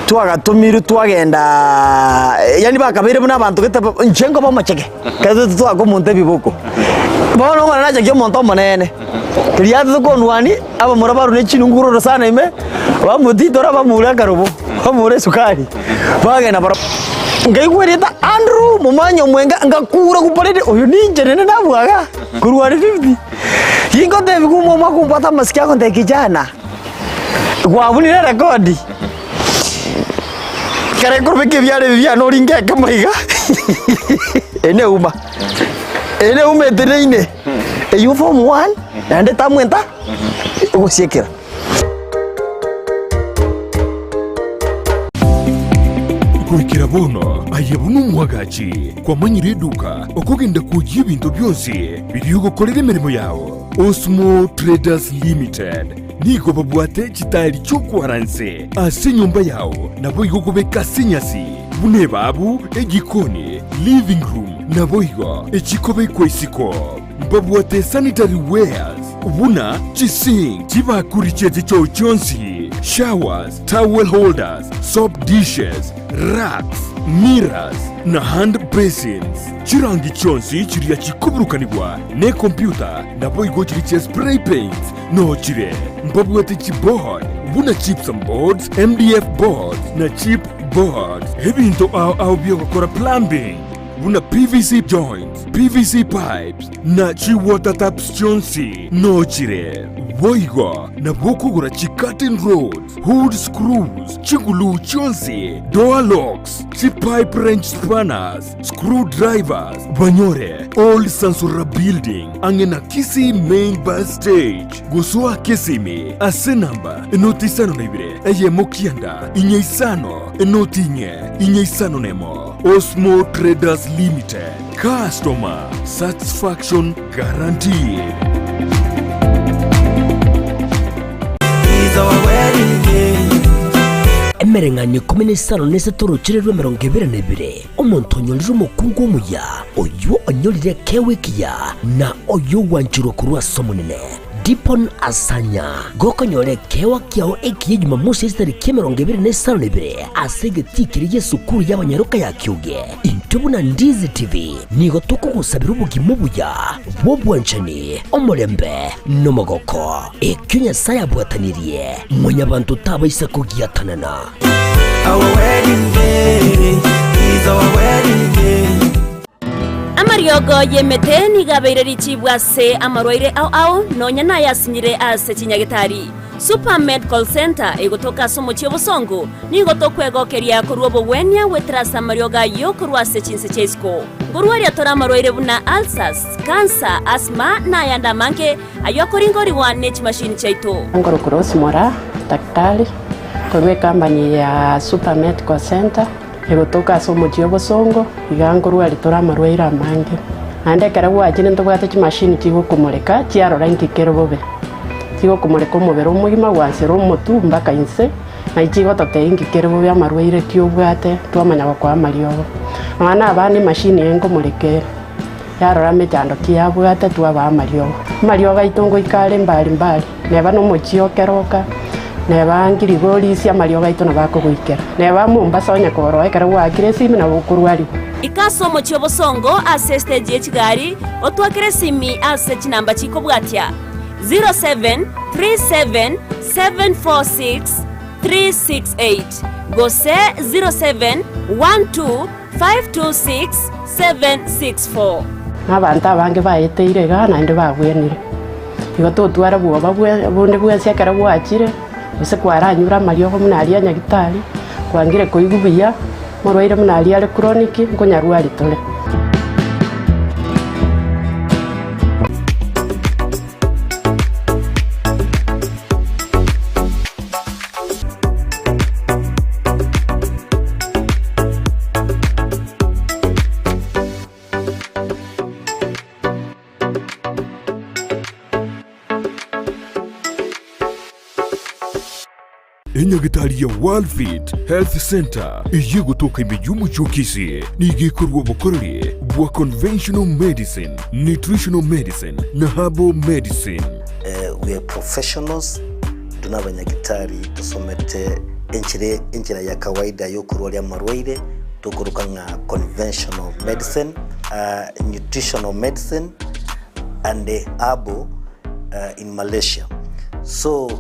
twagatomirwe twagendaaa yaani bakabeire buna abanto gete ba inche nkoba omochege, ekero twaka omonto ebiboko. Bono omwana nachakia omonto omonene, riria atete konwania, abamura barure ne chinungu korwa orosana ime, bamotitora bamoura akarobo, bamoura esukari, bagenda barobwo. Nkaigwa erieta Andrew momanya omwenga, ngakura guparete oyo ninche naende nabua igaa, korwa are fifty. Gingotebiwa omwamo akombwata amasike agontebia kijana, kwabunire erekodi. Ekero nkorobeka ebiara ebi biane oringe ekemo iga, eye neuma, eye neuma eteneine, eywo form one, naende term enta egosiekera. Goikera bono. Aye buna omwagachi, kwamanyire eduka okogenda kwoyia ebinto bionsi biria ogokorera emeremo yao. Osmo Traders Limited nigo babwate chitaeri chi'okwara nse ase enyomba yao naboigo kobeka ase enyasi buna ebabu, ejikoni, living room naboigo echikobekwa isiko. Mbabwate sanitary wares buna chisink, chibakuri chie chichoo chionsi, showers, towel holders, soap dishes, racks, mirrors, na hand basins. Chirangi chionsi chiria chikoburukanigwa nekompyuta naboigo chiria chia spray paints noo chire. Mbabwate chiboard buna gypsum boards, MDF boards na chip boards. Ebinto ao ao biogokora plumbing buna PVC joints, PVC pipes na chi water taps chionsi noo chire. Boigo nabo okogora chi curtain rods, hood screws, chiguluu chionsi, door locks, chi pipe wrench spanners, screw drivers, banyore Old Sansora Building ang'e na Kisii Main Bus Stage. Gosoa Kisimi ase namba enoti isano na ibere eyemo kianda inye isano enoti inye inye isano nemo. Osmo Traders Limited, customer satisfaction guaranteed. Emereng'anio ikomi na isano na isato orochere rw'emerongo ebere na ebere, omonto onyorire omokungu omuya, oyio onyorire ekeegwa ekiya, na oyio ogwancherwa korwa ase Omonene. Dipon Asanya, gokonyora ekeegwa kiao ekiya Jumamosi chitariki 25 ase egetii keria gi'esukuru y'abanyaroka ya Kiuge. Intwe buna Ndizi TV nigo tokogosabera obogima obuya bw'obwanchani, omorembe, na omogoko. Ekio Nyasae abwatanirie, mwanyabanto tabaisa kogiatanana. Our wedding day is our wedding day. Amariogo y'emete nigo abeire richibu ase amarwaire ao ao, nonya nayasinyire ase chinyagetari. Supermed Call Centre egotoka ase omochie obosongo, nigo tokwegokeria korwa obogwenia goetera ase amariogo ayio korwa ase chinse chia isiko. Nkorwaria tore amarwaire buna ulcers, cancer, asthma na ayande amange ayio akoringorigwa ne chimashini chiaito. Nkorokwa Rose Moraa, daktari korwa ecompany ya Super Medical Centre egotoka ase omochie obosongo, iga nkorwaria tore amarwaire amange. Naende ekero gwachire ntobwate chimashini chigokomoreka chiarora inki kere bobe. Chigokomoreka omobere omogima gwansera omotwe mpaka inse, naye chigototebia inki kere bobe amarwaire ki obwate twamanya gokoa amariogo. Nonya na abana emashini eye nkomoreka ere, yarora emechando ki yabwate twabaa amariogo. Amariogo aito ngoika are mbari mbari, neba na omochie o Keroka, neba Ngirigorisia amariogo aito nabo akogoikera. Neba Mombasa onye korora ekero gwaakire esimi nabo okorwarigwa. Ika ase omochie obosongo ase estage ye chigari, otwakere esimi ase chinamba chikobwatia, 0737746368 gose 0712526764. Na abanto abange baeteire igaa naende babwenire. Igo totwara bwoba bwe bonde bwensi ekero gwachire, gose kwaranyure amariogo buna aria a nyagitari, kwangire koigwa buya, morwaire buna aria are chronic, nkonyarwari tore. Enyagitari ya Worldfit Health Centre eyio egotoka ime y'omochie o Kisii nigo ekorua obokoreri bwa conventional medicine, nutritional medicine na herbal medicine. We are professionals, intwe nabanyagitari tosomete enchera enchera ya kawaida yokorwaria amarwaire tokoroka ng'a conventional medicine, nutritional medicine and herbal in Malaysia. So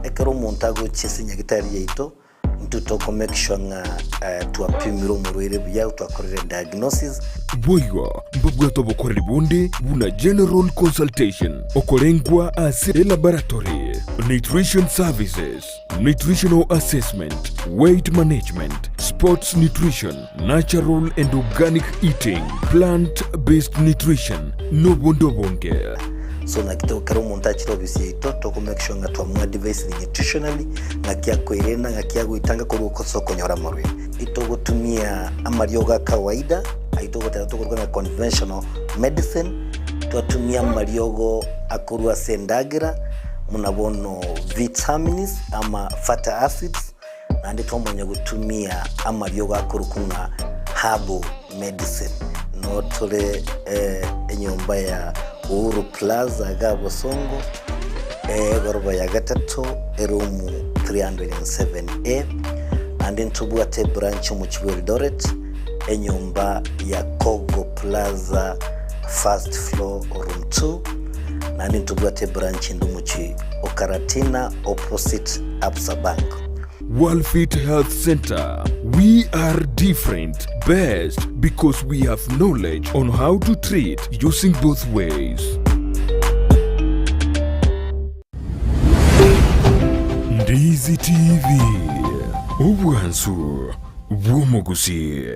ekero omonto agochia ase enyagitari yaito, intwe toko make sure ng'a twapimire omorwaire buya, twakorire diagnosis. Boigo mbabwate obokoreri bonde buna general consultation, okorengwa ase elaboratory, nutrition services, nutritional assessment, weight management, sports nutrition, natural and organic eating, plant based nutrition, nobonde obonge. So naki to ekero omonto achire ofisi yaito, toko make sure ng'a twamoadvisire nutritionally, ng'aki akoerenda, ng'aki agoetanga korwa ase okonyora amarwaire. Itogotumia amariogo a kawaida, ayio togoteba tokoruga ng'a conventional medicine, twatumia amariogo akorwa ase endagera, buna bono vitamins ama fatty acids, naende twamanya gotumia amariogo akorokwa ng'a herbal medicine. Noo tore enyomba ya Uhuru Plaza iga Bosongo, egoroba ya gatato, eroom 307A, naende ntobwate ebranch omochie bwa Eldoret, enyomba ya Kogo Plaza first floor room 2, naende ntobwate ebranch ende omochie o Karatina opposite Absa Bank. Worldfit Health Center, We are different, best because we have knowledge on how to treat using both ways. Ndizi TV, obwansu bw'omogusii.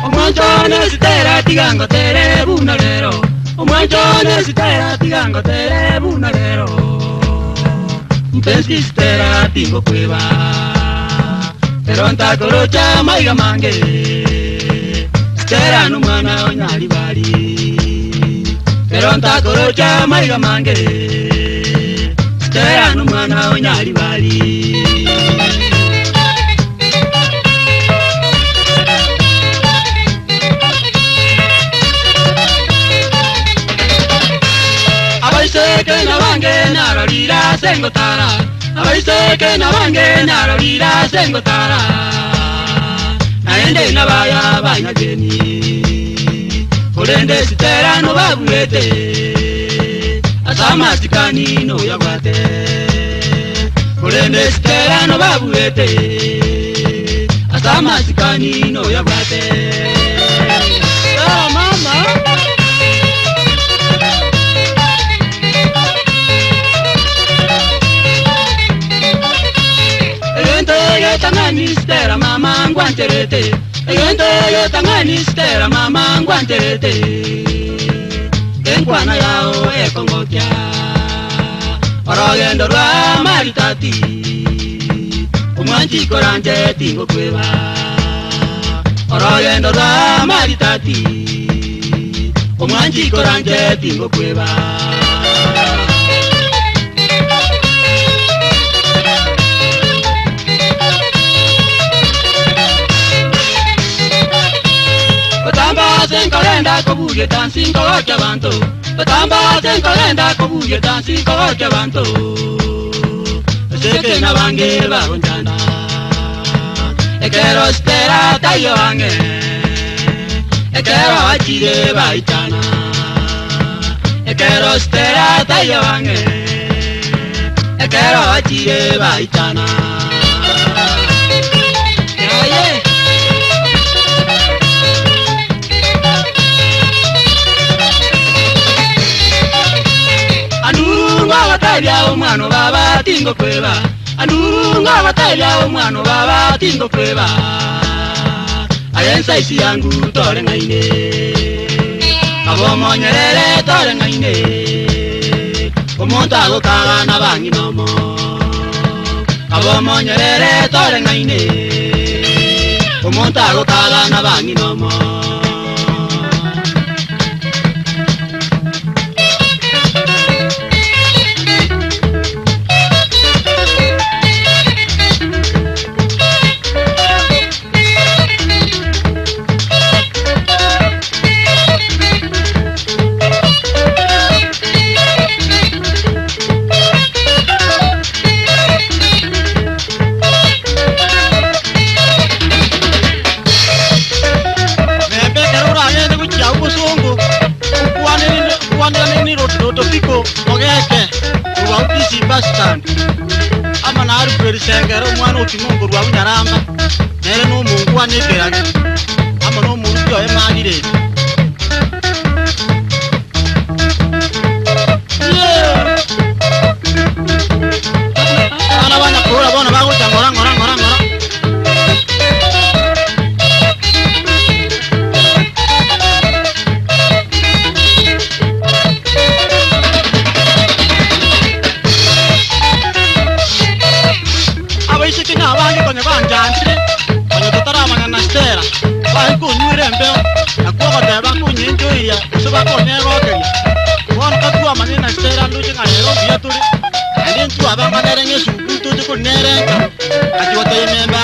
Omwancho one Sitera tiga ngotere buna rero Omwancho one Sitera tiga ngotere buna rero Mpenzi Sitera tingokweba Ero ntakorocha maiga mange Sitera nomwana onyaribari Ero ntakorocha maiga mange Sitera nomwana onyaribari Abaiseke nabange narorire ase ngotara Abaiseke nabange narorire ase ngotara Naende nabaya banyageni Korende Sitera nobabuete Ase amasikani noyabwate Korende Sitera nobabuete Ase amasikani noyabwate Ah, mama Egento egetang'ani Sitera mama ngwancherete Egento egetang'ani Sitera mama ngwancherete Enkwana yao ekongokia Orogendo rwa maritati Omwanchi koranje tingokweba Orogendo rwa maritati Omwanchi koranje tingokweba Otambase nkorenda kobugia tansi nkogokia abanto Otambase nkorenda kobugia tansi nkogokia abanto Eseke nabange bagonchanda Ekero Sitera taiyo ang'e Ekero achire baichana Ekero Sitera taiyo ang'e Ekero achire baichana Yaye Anduru ngwabatebia omwana obaba tingokweba Anduru ngwabatebia omwana obaba tingokweba Aye ensaisi yangu tore ng'aine Abo omonyerere tore ng'aine Omonto agokaga na bang'ina omo Abo omonyerere tore ng'aine Omonto agokaga na bang'ina omo Akwana ekerage amo n'omoruki oye Margaret. Abana ba Nyakoora bono bagocha ng'ora ng'ora ng'ora ng'ora. Abaiseke nabange konya banjanchire, konya totaramanya na Stella, bare konywera embeo, nakwo ogoteba nkonyenchoiria gose bakonyegokeria. Bono katwamanyire na Stella ndoche ng'a rero mbuya tore, naende ntwabanga nere ng'a esukuru toche konerenka, achia gotebia Membe